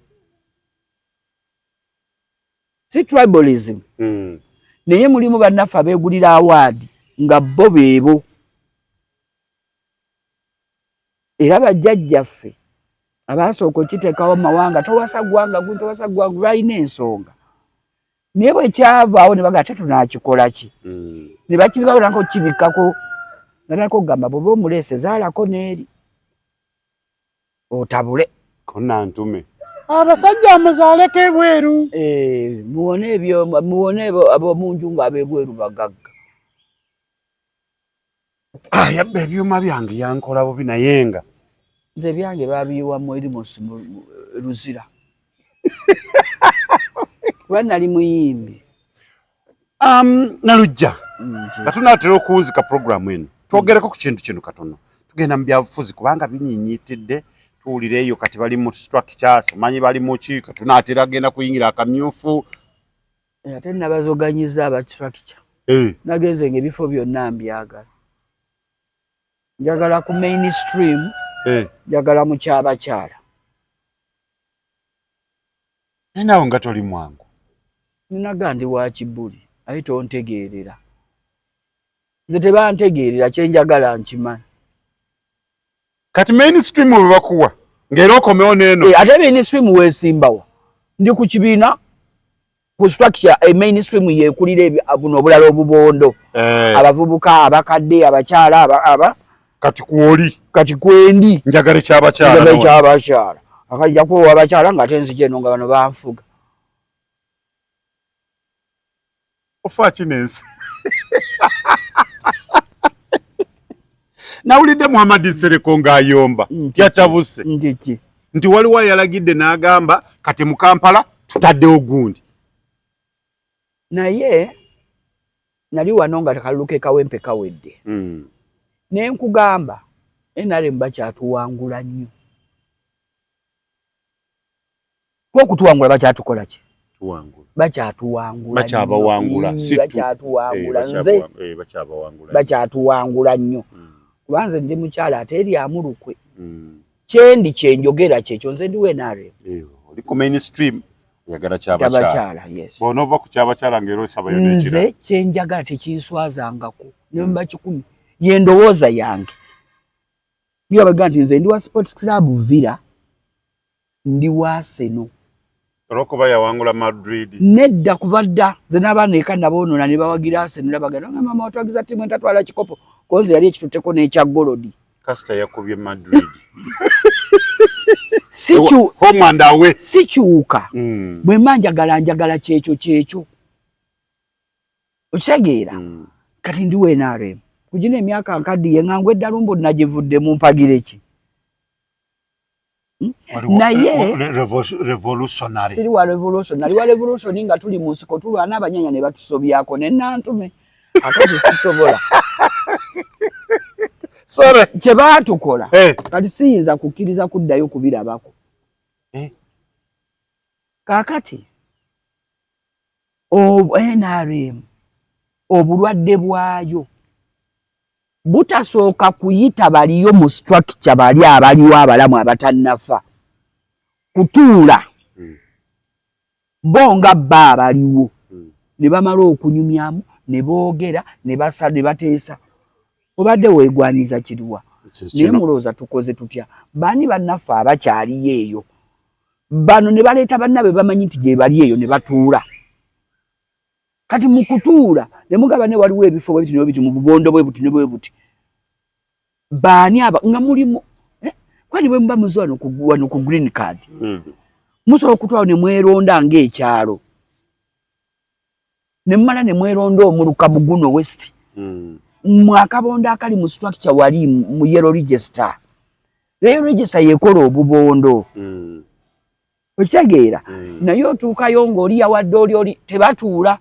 si tribalism naye mulimu bannaffe abeegulira awaadi nga bo beebo era bajjajjaffe abaasooka okiteekawo mu mawanga towasa ggwanga guno towasa ggwanga balina ensonga naye bwe kyavaawo ne baga ate tunaakikola ki ne bakibikako nako kibikkako nga nako kugamba bw'oba omuleese zaalako n'eri otabule konantume abasajja muzaaleko ebweru muwone ebyo muwone ab'omunju ng'ab'ebweru bagagga. Yabba ebyuma byange yankola bubi naye nga nze byange babiyiwamu eri mu Luzira kuba nali muyimbi. Nalujja nga tunaatera okuwunzika puroguramu eno twogereko ku kintu kino katono. Tugenda mu byabufuzi kubanga binyinyitidde tuwulira eyo kati bali mu structures manyi bali mu ki tunaatera genda kuyingira akamyufu. Ate nabazoganyiza aba structure nagenze nga ebifo byonna mbyagala njagala ku mainstream njagala mu kyabakyala. Nawe nga toli mwangu. Ninaga ndi wa kibuli aye tontegeerera nze tebantegeerera kyenjagala nkimanyi. Kati mainstream bwe bakuwa ng'era okomewo n'eno ate mainstream weesimbawa ndi ku kibiina ku structure mainstream yeekulira buno obulala obubondo abavubuka abakadde abakyala aba kati kwoli kati kwendi njagala ekyabakyala ekyabakyala akajja kuwa abakyala ng'ate nzija eno nga bano banfuga. Ofa ki n'ensi? Nawulidde Muhammad Nsereko ng'ayomba yatabuse nti waliwo ayalagidde n'agamba kati mu Kampala tutaddewo gundi. Naye nali wano nga akalulu ke Kawempe kawedde ne nkugamba NRM bakyatuwangula nnyo. Ko okutuwangula bakyatukola ki? Bakyatuwangula. Bakyabawangula. Bakyatuwangula nze. Bakyatuwangula nnyo. Kuba nze ndi mukyala ate eryamu lukwe. Kyendi kyenjogera kyekyo nze ndi NRM. Oli ku mainstream oyagala kyabakyala. Yes. Bw'onoova ku kyabakyala ng'era osabayo n'ekirala. Nze kyenjagala tekinswazangako ne mba kikumi ye ndowooza yange. Ngira baga nti nze ndi wa Sports Club Villa ndi wa Arsenal. Olw'okuba yawangula Madrid. Nedda kuva dda nze n'abaana eka naboonona ne bawagira Arsenal bagenda nga mama watwagiza ttiimu entatwala kikopo konze yali ekitutteko n'ekya golodi. Kasita yakubye Madrid. Home and away. Sikyuka. Bwe mba njagala njagala kyekyo kyekyo. Okitegeera? Kati ndi wa NRM. Kugina emyaka nkaddiye nga ngwa eddalu mbu nagivudde mu mpagire ki? Naye revolutionary. Siri wa revolution. Nali wa revolution nga tuli mu nsiko tulwana abanyanya ne batusobyako ne nantume. Akati sisobola. Sorry. Kye baatukola. Kati siyinza kukkiriza kuddayo kubirabako. Kaakati NRM Obulwadde bwayo butasooka kuyita baliyo mu structure, bali abaliwo abalamu abatannafa kutuula bo nga bba abaliwo ne bamala okunyumyamu ne boogera ne basa ne bateesa. Obadde weegwanyiza kiruwa? Naye mulowooza tukoze tutya? Baani bannaffe abakyaliyo eyo? Bano ne baleeta bannaabwe bamanyi nti gye bali eyo ne batuula. Kati mu kutuula ne mugaba ne waliwo ebifo bwe biti ne biti mu bubondo bwe buti ne bwe buti. Baani aba nga mulimu eh? Kwani bwe muba muze wano ku green card musobola okutwala ne mweronda ng'ekyalo ne mumala ne mweronda omuluka mu guno west mu akabondo akali mu structure wali mu yellow register. Yellow register yekola obubondo okitegeera naye otuukayo ng'oli yawadde oli oli tebatuula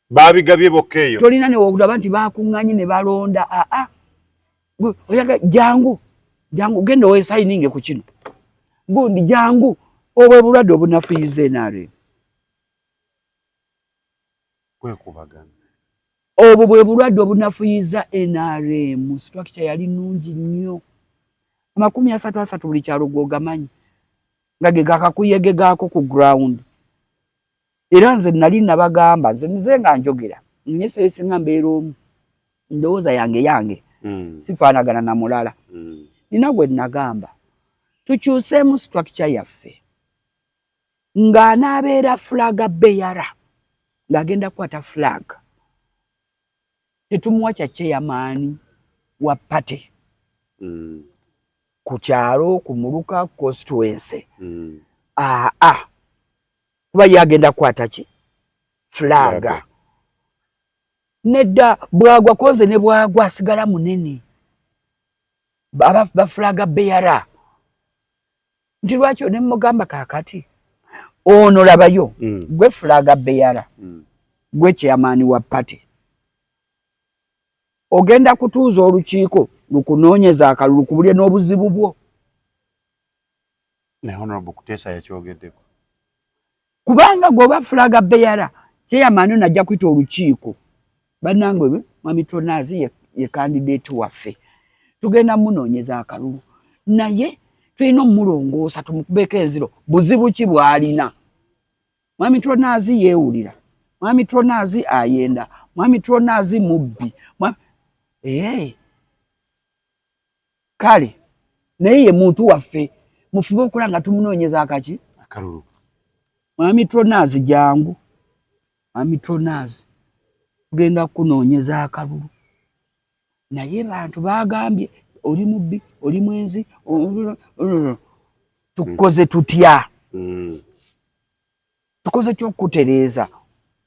babigabye bokka eyo tolina ne wokulaba nti bakuŋŋaanye ne balonda. Aa, oyaga jangu jangu genda owesayininge ku kino gundi jangu. Obwo obulwadde obunafuyiza NRM. Kwekubagana. Obwo bwe bulwadde obunafuyiza NRM. Structure yali nnungi nnyo, 30 30 buli kyalo gwogamanyi nga ge gakakuyege gaako ku ground. Era nze nali nabagamba, nze nze nga njogera naye seesinga mbeera omu, ndowooza yange yange sifaanagana na mulala. Nina gwe nagamba tukyuseemu structure yaffe ng'anaabeera flag bearer ng'agenda kukwata flag, tetumuwa kya chairman wa party ku kyalo, ku muluka, constituency. Aa, kuba ye agenda kukwata ki? Flag. Nedda, bwagwa konze ne bwagwa asigala munene ba flag bearer nti lwaki ne mugamba kaakati ono labayo gwe flag bearer gwe chairman wa party ogenda kutuuza olukiiko lukunoonyeza akalulu kubulye n'obuzibu bwo. Ne Honorable Kuteesa yakyogeddeko. Kubanga gweoba flag bearer, chairman ono ajja kuyita olukiiko, bannange mwami Tonazi ye candidate waffe, tugenda munoonyeza akalulu naye tulina omulongoosa tumukubeko enziro. Buzibu ki bw'alina? Mwami Tonazi yeewulira, mwami Tonazi ayenda, mwami Tonazi mubbi. Ee, kale naye ye muntu waffe, mufube okola nga tumunoonyeza akaki akalulu. Mwami Tonazi jangu, mwami Tonazi tugenda kukunoonyeza akalulu naye bantu bagambye oli mubbi, oli mwenzi, tukoze tutya? Tukoze kyokutereeza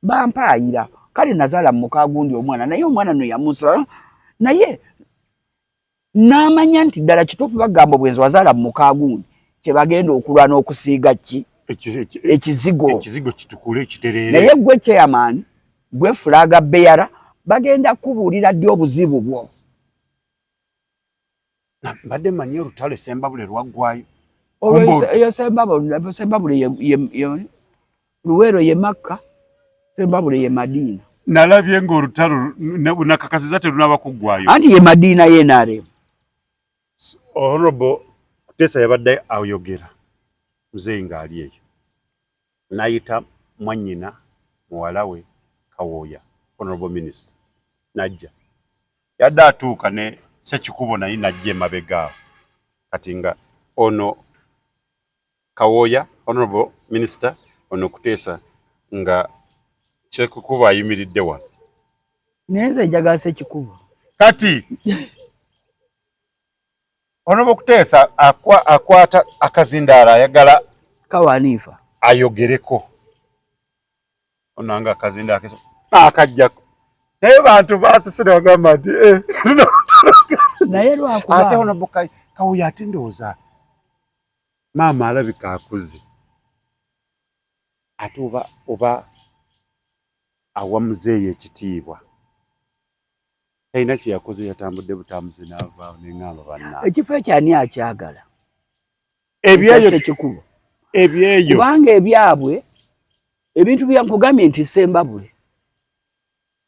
bampaayira. Kale nazaala mu mukagundi omwana, naye omwana no yamusa naye n'amanya nti ddala kituufu bagamba obwenzi wazaala mu mukagundi kyebagenda okulwana okusiiga ki ekizigo. Ekizigo kitukule kitereere. Naye gwe chairman, gwe flag bearer, bagenda kubuulira ddi obuzibu bwo? Mbadde manyi olutalo Sembabule lwaggwayo. Eyo Sembabule Luweero ye Makka, Sembabule ye Madiina. Nalabye ng'olutalo nakakasiza terunaba kuggwayo. Anti ye Madiina ye NRM. Honorable Kuteesa yabadde ayogera, muzeeyi ng'ali eyo n'ayita mwannyina muwala we Kawooya, honorable minister, n'ajja. Yadde atuuka ne Ssekikubo naye n'ajja emabega awo. Kati nga ono Kawooya honorable minister, ono Kuteesa, nga Kyekukubo ayimiridde wano. Naye nze njagala Ssekikubo. Kati honorable Kuteesa akwata akazindaalo ayagala kawaniifa ayogereko. Ono nga akazindaalo akajjako naye bantu basese ne bagamba nti eh, naye lwakuba ate honorable Kawooya ate ndowooza maama alabika akuze ate oba awa muzeeyi ekitiibwa talina kye yakoze, yatambudde butambuzi n'avaawo neŋŋamba bannange ekifo ekyo ani akyagala? Ebyeyo Ssekikubo. Ebyeyo kubanga ebyabwe ebintu byankugambye nti Sembabule.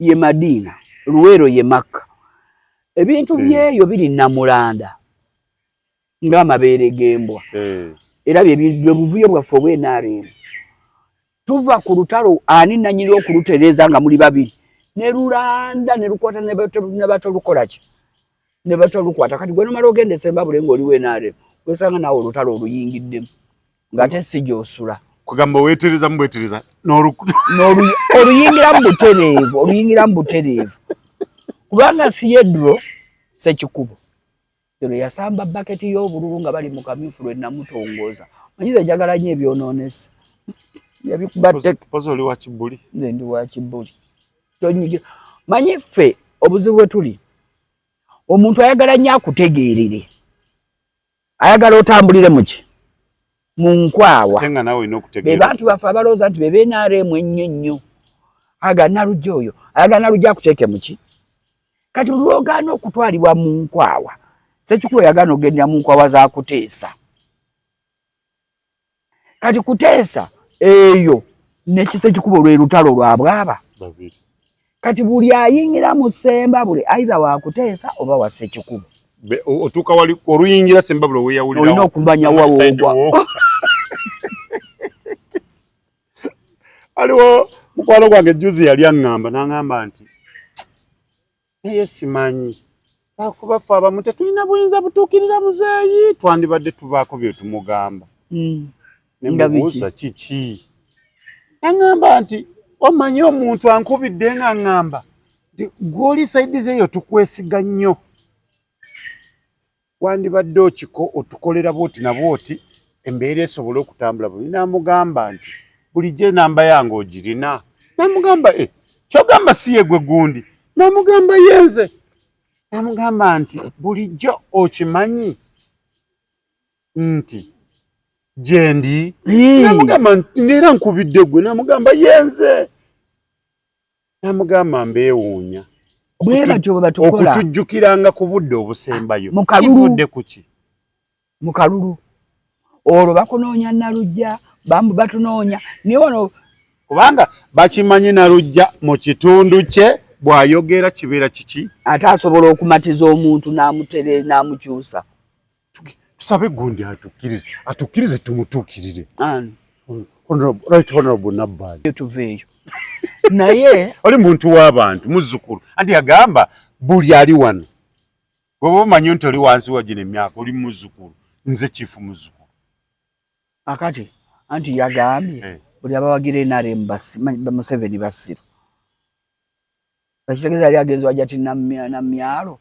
Ye Madiina, Luweero ye Makka. Ebintu byeyo biri Namulanda ng'amabeere g'embwa. Era bye buvuyo bwaffe obwa NRM. Tuva ku lutalo ani nannyini okulutereeza nga muli babiri ne lulanda ne lukwata ne batolukola ki ne batolukwata. Kati gwe nomala ogenda e Ssembabule ng'oli wa NRM wesanga naawe olutalo oluyingiddemu ng'ate si gy'osula. Kugamba weetereza mu bwetereza oluyingira mu butereevu, oluyingira mu butereevu kubanga si yedro Ssekikubo lwe yasamba baketi y'obululu nga bali mu kamyufu lwe namutongoza. Manyiza njagala nnyo ebyonoonese. Yabikuba tteke. Pozi oli wa Kibuli? Nze ndi wa Kibuli. Tonyigira. Manyi ffe obuzibu bwe tuli, omuntu ayagala nnyo akutegeerere, ayagala otambulire muki mu nkwawa. Ate nga naawe olina okutegeera. Be bantu baffe abalowooza nti be NRM ennyo ennyo. Ayagala Nalujja oyo, ayagala Nalujja akuteeke muki. Kati buli lw'ogaana okutwalibwa mu nkwawa, Ssekikubo yagaana okugendera mu nkwawa za Kuteesa. Kati Kuteesa eyo ne Ssekikubo lwe lutalo lwa bwaba. Kati buli ayingira mu Ssembabule either wa Kuteesa oba wa Ssekikubo. Otuuka wali oluyingira Ssembabule weeyawulirawo. Olina okumanya wa woogwa. Aliwo mukwano gwange juzi yali aŋŋamba n'aŋŋamba nti naye simanyi bafu baffe abamu tetulina buyinza butuukirira muzeeyi, twandibadde tubaako bye tumugamba. Ne mubuuza kiki? Aŋŋamba nti omanyi omuntu ankubidde nga aŋŋamba nti gw'oli sayidi eyo tukwesiga nnyo, wandibadde okiko otukolera bw'oti na bw'oti embeera esobole okutambula bulungi. N'amugamba nti bulijjo enamba yange ogirina. N'amugamba ky'ogamba si ye gwe gundi. N'amugamba yenze. N'amugamba nti bulijjo okimanyi nti gyendi. N'amugamba nti era nkubidde gwe. N'amugamba yenze. N'amugamba mbeewuunya. Bwe batyo bwe batukola. Okutujjukiranga ku budde obusembayo. Kivudde ku ki? Mu kalulu. Olwo bakunoonya Nalujja, bambu batunoonya. Naye wano kubanga bakimanyi Nalujja mu kitundu kye bw'ayogera kibeera kiki? Ate asobola okumatiza omuntu n'amutere n'amukyusa. Tusabe gundi atukkirize, atukkirize tumutuukirire. Right Honorable Nabbanja. Tuveeyo. Naye oli muntu w'abantu, muzzukulu. Anti yagamba buli ali wano. Bw'oba omanyi nti oli wansi wa gino emyaka oli muzzukulu, nze chief muzzukulu. Akati anti yagambye buli abawagira NRM Museveni basiru. Ekitegeeza yali agenze wajja ti Namyalo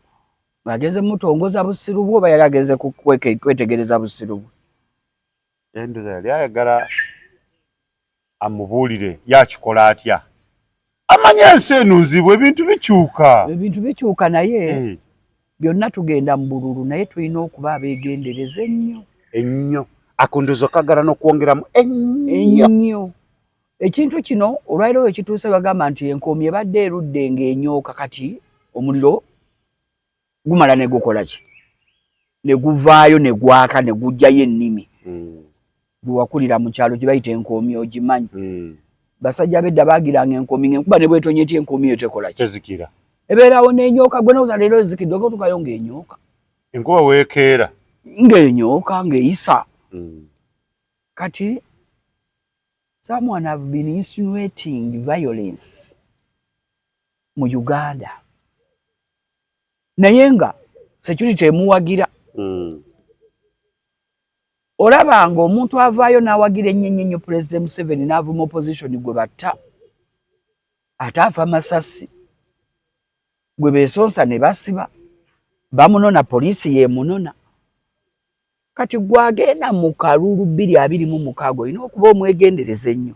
agenze mutongoza busiru bwe oba yali agenze kwetegereza busiru bwe. Endoza yali ayagala amubuulire yakikola atya. Amanyi ensi eno nzibu, ebintu bikyuka. Ebintu bikyuka naye byonna tugenda mu bululu naye tulina okuba abeegendereza ennyo. Ennyo. Akondozo kagala n'okwongeramu ennyo. Ennyo. Ekintu kino olwaliro we kituuse bagamba nti enkoomi ebadde erudde ng'enyooka kati omuliro gumala ne gukola ki? Ne guvaayo ne gwaka ne gujjayo ennimi. Gwe wakulira mu kyalo gye bayita enkoomi ogimanyi. Basajja b'edda baagiranga enkoomi ng'enkuba ne bw'etonnya etya enkoomi eyo tekola ki? Tezikira. Ebeerawo n'enyooka gwe n'owooza leero ezikidde otuukayo ng'enyooka. Enkuba weekeera. Ng'enyooka ng'eyisa. Kati someone have been insinuating violence mu Uganda. Naye nga security emuwagira. Olaba nga omuntu avaayo n'awagira ennyo ennyo ennyo President Museveni n'avuma opposition gwe batta, ate afa masasi, gwe beesonsa ne basiba, bamunona poliisi y'emunona. Kati gw'agenda mu kalulu 2026 olina okuba omwegendereza ennyo.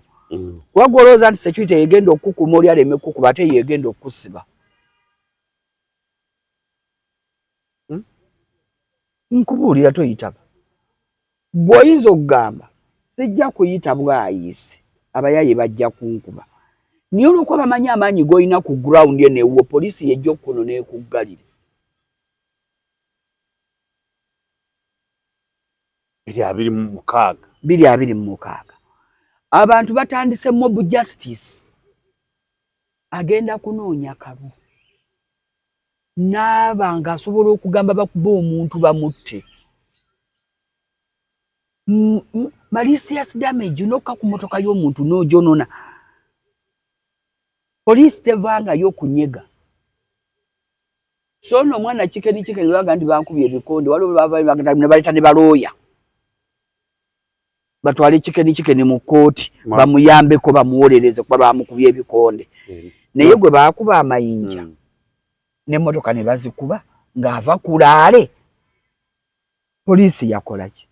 Kuba gw'olowooza nti security yegenda okukukuuma oli aleme kukukuba ate yegenda okukusiba. Nkubuulira toyitaba. Bw'oyinza okugamba sijja kuyita bwayise abayaye bajja kunkuba. Naye olw'okuba bamanyi amaanyi g'olina ku ground eno ewuwo poliisi yejja okukuno n'ekuggalira. 2026. 2026. Abantu batandise mob justice. Agenda kunoonya kabu naaba ng'asobola okugamba bakuba omuntu bamutte. Malicious damage, nokka ku motoka y'omuntu n'ogyonona. Poliisi tevangayo kunyega. So nno omwana Chicken Chicken baga nti bankubye ebikonde, waliwo ne baleeta ne balooya batwale Chicken Chicken mu kkooti bamuyambeko bamuwolereze kuba bamukubye ebikonde. Naye gwe baakuba amayinja n'emmotoka ne bazikuba ng'ava kulaale, poliisi yakola ki?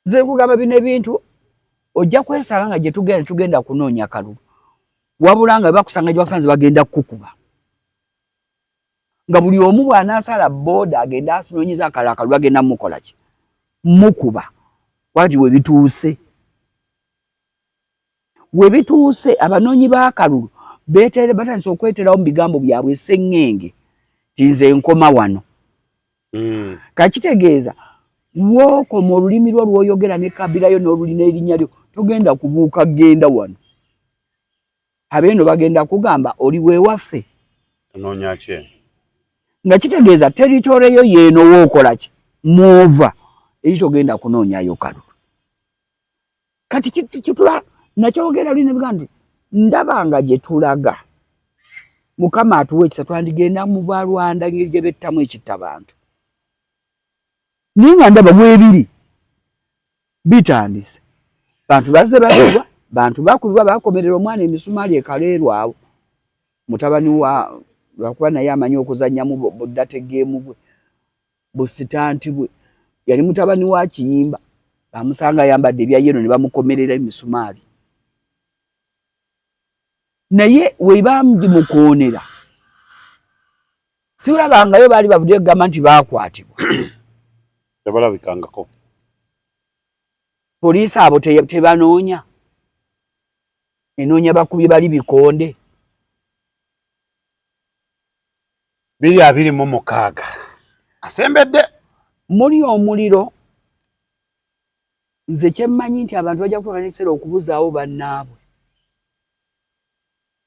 Nze nkugamba bino ebintu ojja kwesanga nga gye tugenda tugenda kunoonya kalulu, wabula nga bakusanga gye bakusanze bagenda kukukuba, nga buli omu bw'anaasala booda agenda asinoonyeza akalala akalulu bagenda mukola ki? Mukuba. Kwati we bituuse, we bituuse, abanoonyi b'akalulu beetere batandise okweterawo mu bigambo byabwe esseŋŋenge ti nze nkoma wano. Kakitegeeza wookoma olulimi lwo lw'oyogera ne kabira yo n'olulina erinnya lyo, togenda kubuuka genda wano. Abeeno bagenda kugamba oli weewaffe. Onoonya ki? Nga kitegeeza territory yo yeeno wookola ki? Mwova eri togenda kunoonyayo kalulu. Kati kitula nakyogera luli nebiga nti ndaba nga gye tulaga Mukama atuwa ekisa twandigenda mu Balwanda ngeri gye bettamu ekitta bantu, naye nga ndaba bwebiri bitandise, bantu bazze bakubwa, bantu bakubibwa, bakomerera omwana emisumaali ekaleerwawo mutabani wa lwakuba naye amanyi okuzannyamu buddategeemu bwe busitanti bwe, yali mutabani wa Kiyimba, bamusanga ayambadde ebya yero ne bamukomerera emisumaali, naye we bamukoonera siulabangayo baali bavuddeyo kugamba nti baakwatibwa. Tebalabikangako. Poliisi abo tebanoonya, enoonya bakubye bali bikonde. 2026 asembedde. Muli omuliro. Nze kyemmanyi nti abantu bajja kutuuka n'ekiseera okubuzaawo bannaabwe,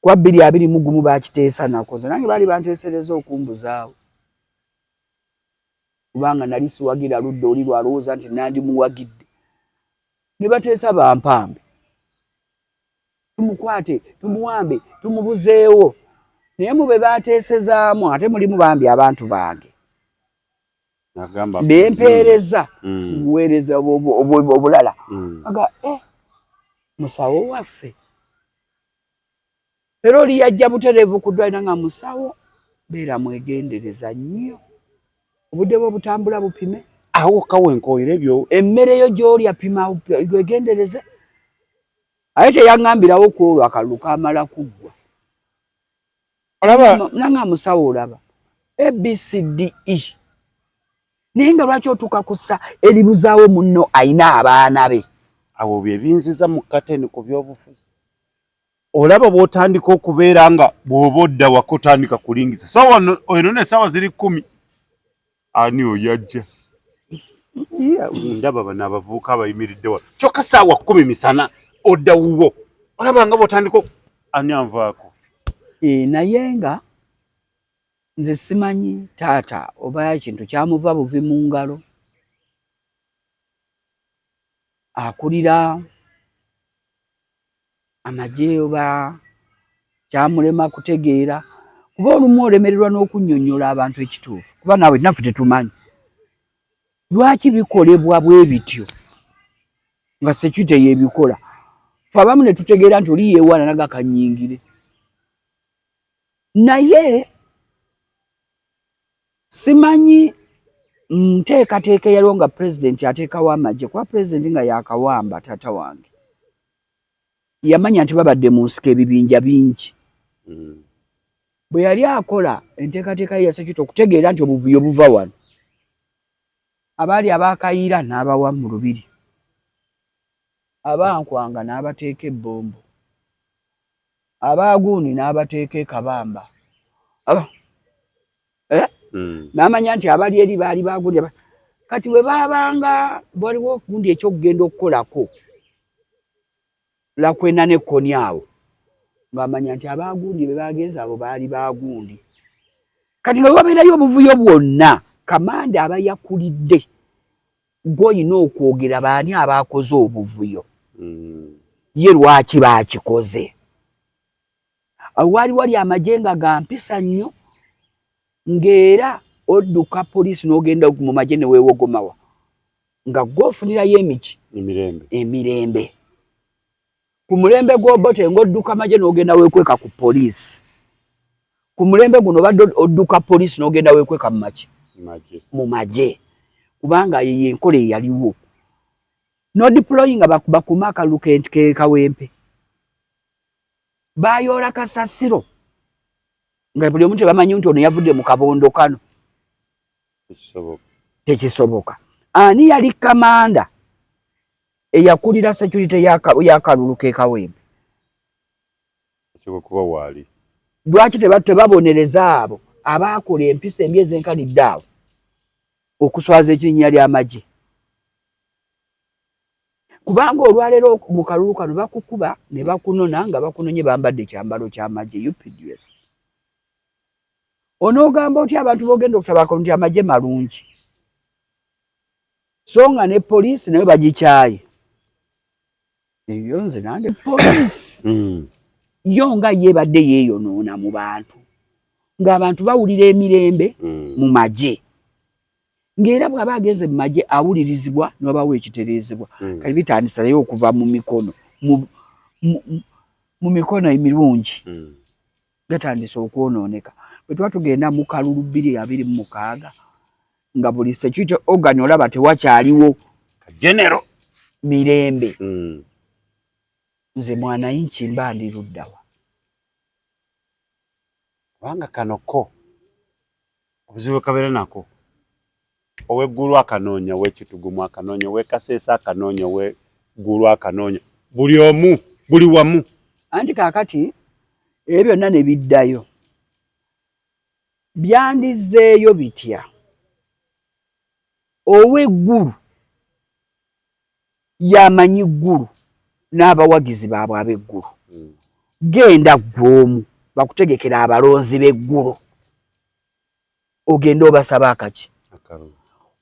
kuba 2021 bakiteesa nako, nze nange baali banteesereza okumbuzaawo kubanga nali siwagira ludda oli lwalowooza nti nandimuwagidde, ne bateesa bampambe, tumukwate, tumuwambe, tumubuzeewo. Naye mu be bateesezaamu ate mulimu bambi abantu bange bempeereza buweereza obulala aga musawo waffe era oli yajja butereevu ku ddwaliro nga musawo, beera mwegendereza nnyo, obudde bwe butambula bupime. Awo kawenkoyera ebyo. Emmere yo gy'olya pima wegendereze. Aye teyaŋŋambirawo ku olwo akalulu kamala kuggwa. Olaba nanga musawo olaba ABCDE, naye nga lwaki otuuka kussa eribuzaawo munno ayina abaana be? Awo bye binziza mu kateni ku byobufuzi. Olaba bw'otandika okubeera nga bw'oba odda waka otandika kulingiza sawa eno n'essaawa ziri 10, ani oyo ajja? Ndaba bano abavubuka abayimiridde wano, kyokka ssaawa 10 misana odda wuwo, olaba nga bw'otandika ani anvaako? Naye nga nze simanyi taata oba ekintu kyamuva buvi mu ngalo, akulira amagye oba kyamulema kutegeera, kuba olumu olemererwa n'okunnyonnyola abantu ekituufu, kuba naawe naffe tetumanyi lwaki bikolebwa bwe bityo nga security yeebikola. Ffe abamu ne tutegeera nti oli yeewaana naga kanyingire, naye simanyi nteekateeka eyaliwo nga pulezidenti ateekawo amagye, kuba pulezidenti nga yakawamba taata wange yamanya nti babadde mu nsiko ebibinja bingi. Bwe yali akola enteekateeka ye ya security okutegeera nti obuvuyo buva wano, abaali abakayiira n'abawa mu lubiri, abankwanga n'abateeka ebbombo, abaaguuni n'abateeka ekabamba, n'amanya nti abali eri baali bagundi. Kati bwe baabanga waliwo gundi ekyokugenda okukolako lakwena ne kkoni awo Ng'amanya nti abagundi be bagenze abo baali bagundi. Kati nga wabeerayo obuvuyo bwonna, kamanda aba yakulidde gw'olina okwogera baani abaakoze obuvuyo. Ye lwaki baakikoze? Awo waali wali amagye nga ga mpisa nnyo, ng'era odduka poliisi n'ogenda mu magye ne weewogomawa nga gwe ofunirayo emiki emirembe. Ku mulembe gw'Obote ng'odduka magye n'ogenda weekweka ku poliisi. Ku mulembe guno obadde odduka poliisi n'ogenda weekweka mu maki mu magye, kubanga yeyo enkola eyaliwo. N'odeployinga bakume akalulu ke Kawempe. Bayoola kasasiro nga buli omu tebamanyi nti ono yavudde mu kabondo kano. Tekisoboka. Ani yali kamanda eyakulira security y'akalulu ke Kawempe? Lwaki tebabonereza abo abaakola empisa embi ezenkanidde awo okuswaza ekinnya ly'amagye? Kubanga olwaleero mu kalulu kano bakukuba ne bakunona nga bakunonye bambadde ekyambalo ky'amagye UPDF. Onoogamba otya abantu b'ogenda okusaba akalulu nti amagye malungi, so nga ne poliisi nayo bagikyaye? Ebyo nze nange poliisi yo nga ye ebadde yeeyonoona mu bantu, ng'abantu bawulira emirembe mu magye, ng'era bw'aba agenze mu magye awulirizibwa n'wabawo ekitereezebwa. Kati bitandise naye okuva mu mikono mu mikono emirungi gatandise okwonooneka. Bwe tuba tugenda mu kalulu 2026 nga buli security organ olaba tewakyaliwo general mirembe, nze mwananchi mba ndi luddawa? Kubanga kano ko obuzibu kabeera nako, ow'eggulu akanoonya, ow'ekitugumu akanoonya, ow'ekaseesa akanoonya, ow'eggulu akanoonya, buli omu buli wamu. Anti kaakati ebyo byonna ne biddayo, byandizzeeyo bitya? Ow'eggulu yamanyi ggulu n'abawagizi baabwe ab'eggulu. Genda ggwe omu bakutegekera abalonzi b'eggulu, ogende obasaba akaki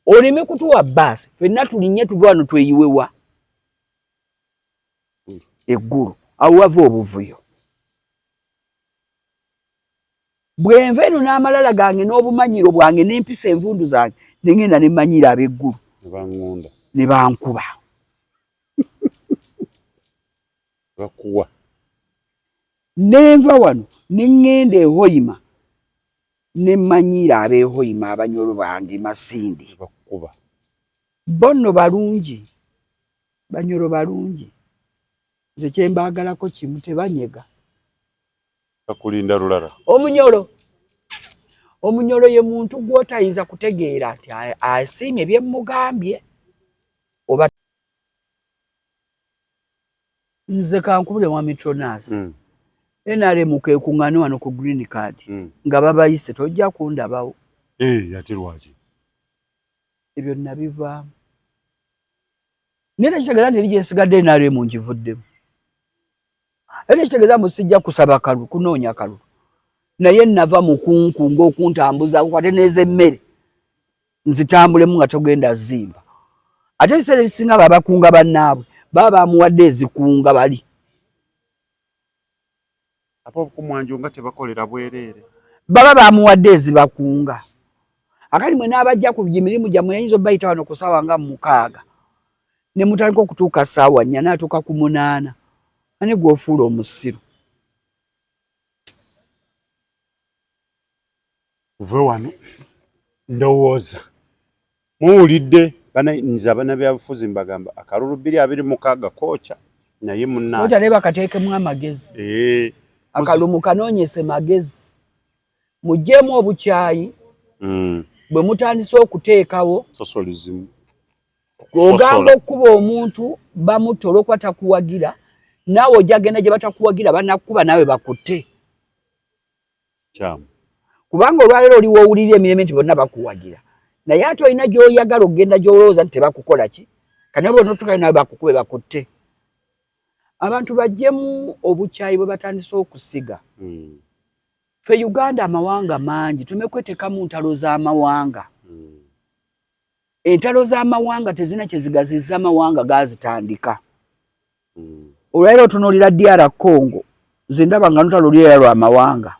oleme kutuwa baasi, ffenna tulinye tuve wano tweyiwewa eggulu. Awo wava obuvuyo. Bwenva eno n'amalala gange n'obumanyiro bwange n'empisa envundu zange nengenda nemmanyiira ab'eggulu ne bankuba. Bakuwa. Nenva wano ne ŋŋenda e Hoima ne mmanyiira ab'e Hoima abanyolo bange Masindi. Bakukuba. Bo nno balungi, banyolo balungi. Nze kye mbaagalako kimu, tebanyega. Bakulinda lulala. Omunyolo ye muntu gw'otayinza kutegeera nti asiimye bye mmugambye oba. Nze kankubule mwami Tronas. NRM kekuŋŋaane wano ku green card nga babayise, tojja kundabawo. Ate lwaki? Ebyo nabivaamu. Naye tekitegeeza nti eri gyensigadde NRM ngivuddemu. Era tekitegeeza mbu sijja kusaba kalulu, kunoonya kalulu. Naye nava mu kunkunga okuntambuza nkwate n'ez'emmere nzitambulemu nga togenda zimba. Ate ebiseera ebisinga babakunga bannaabwe baba bamuwadde ezikunga bali. Ab'okumwanjo nga tebakolera bwereere. Baba bamuwadde ezibakunga. Akati mwe n'abajja ku mirimu gyammwe yayinza obbayita wano ku ssaawa nga 6 ne mutandika okutuuka ssaawa 4 n'atuuka ku 8. Ani gw'ofuula omusiru? Tuve wano ndowooza muwulidde nze abannabyabufuzi mbagamba akalulu 2026 kookya naye munnange. Kookya naye bakateekemu amagezi. Akalulu mukanoonyese magezi. Muggyemu obukyayi bwe mutandise okuteekawo. Socialism. Ogamba okukuba omuntu bamutta olw'okuba takuwagira, naawe ojja genda gye batakuwagira banakukuba naawe bakutte. Kyamu. Kubanga olwaleero oli w'owulirira emirembe nti bonna bakuwagira, naye ate olina gy'oyagala okugenda gy'olowooza nti tebakukola ki, kati nabo bonna otuukayo naawe bakukube bakutte. Abantu bajjemu obukyayi bwe batandise okusiga. Ffe Uganda amawanga mangi, tuleme kweteekamu ntalo z'amawanga. Entalo z'amawanga tezirina kye zigazizza mawanga gaazitandika. Olwaleero otunuulira DR Congo, nze ndaba nga lutalo luli lwa mawanga.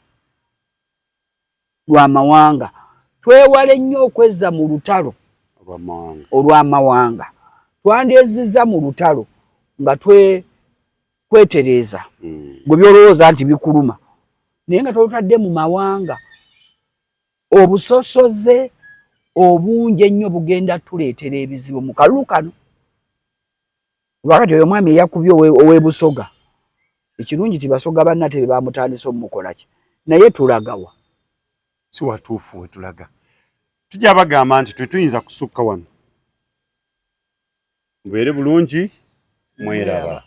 Lwa mawanga. Twewale nnyo okwezza mu lutalo olw'amawanga. Twandyezizza mu lutalo nga kwetereeza. Gwe by'olowooza nti bikuluma, naye nga tolutadde mu mawanga. Obusosoze obungi ennyo bugenda tuleetera ebizibu mu kalulu kano. Wakati oyo omwami eyakubye ow'e Busoga, ekirungi ti Basoga banna tebe bamutandise omukola ki, naye tulagawa? Si watuufu we tulaga. Tujja bagamba nti tetuyinza kusukka wano. Mubeere bulungi, mweraba.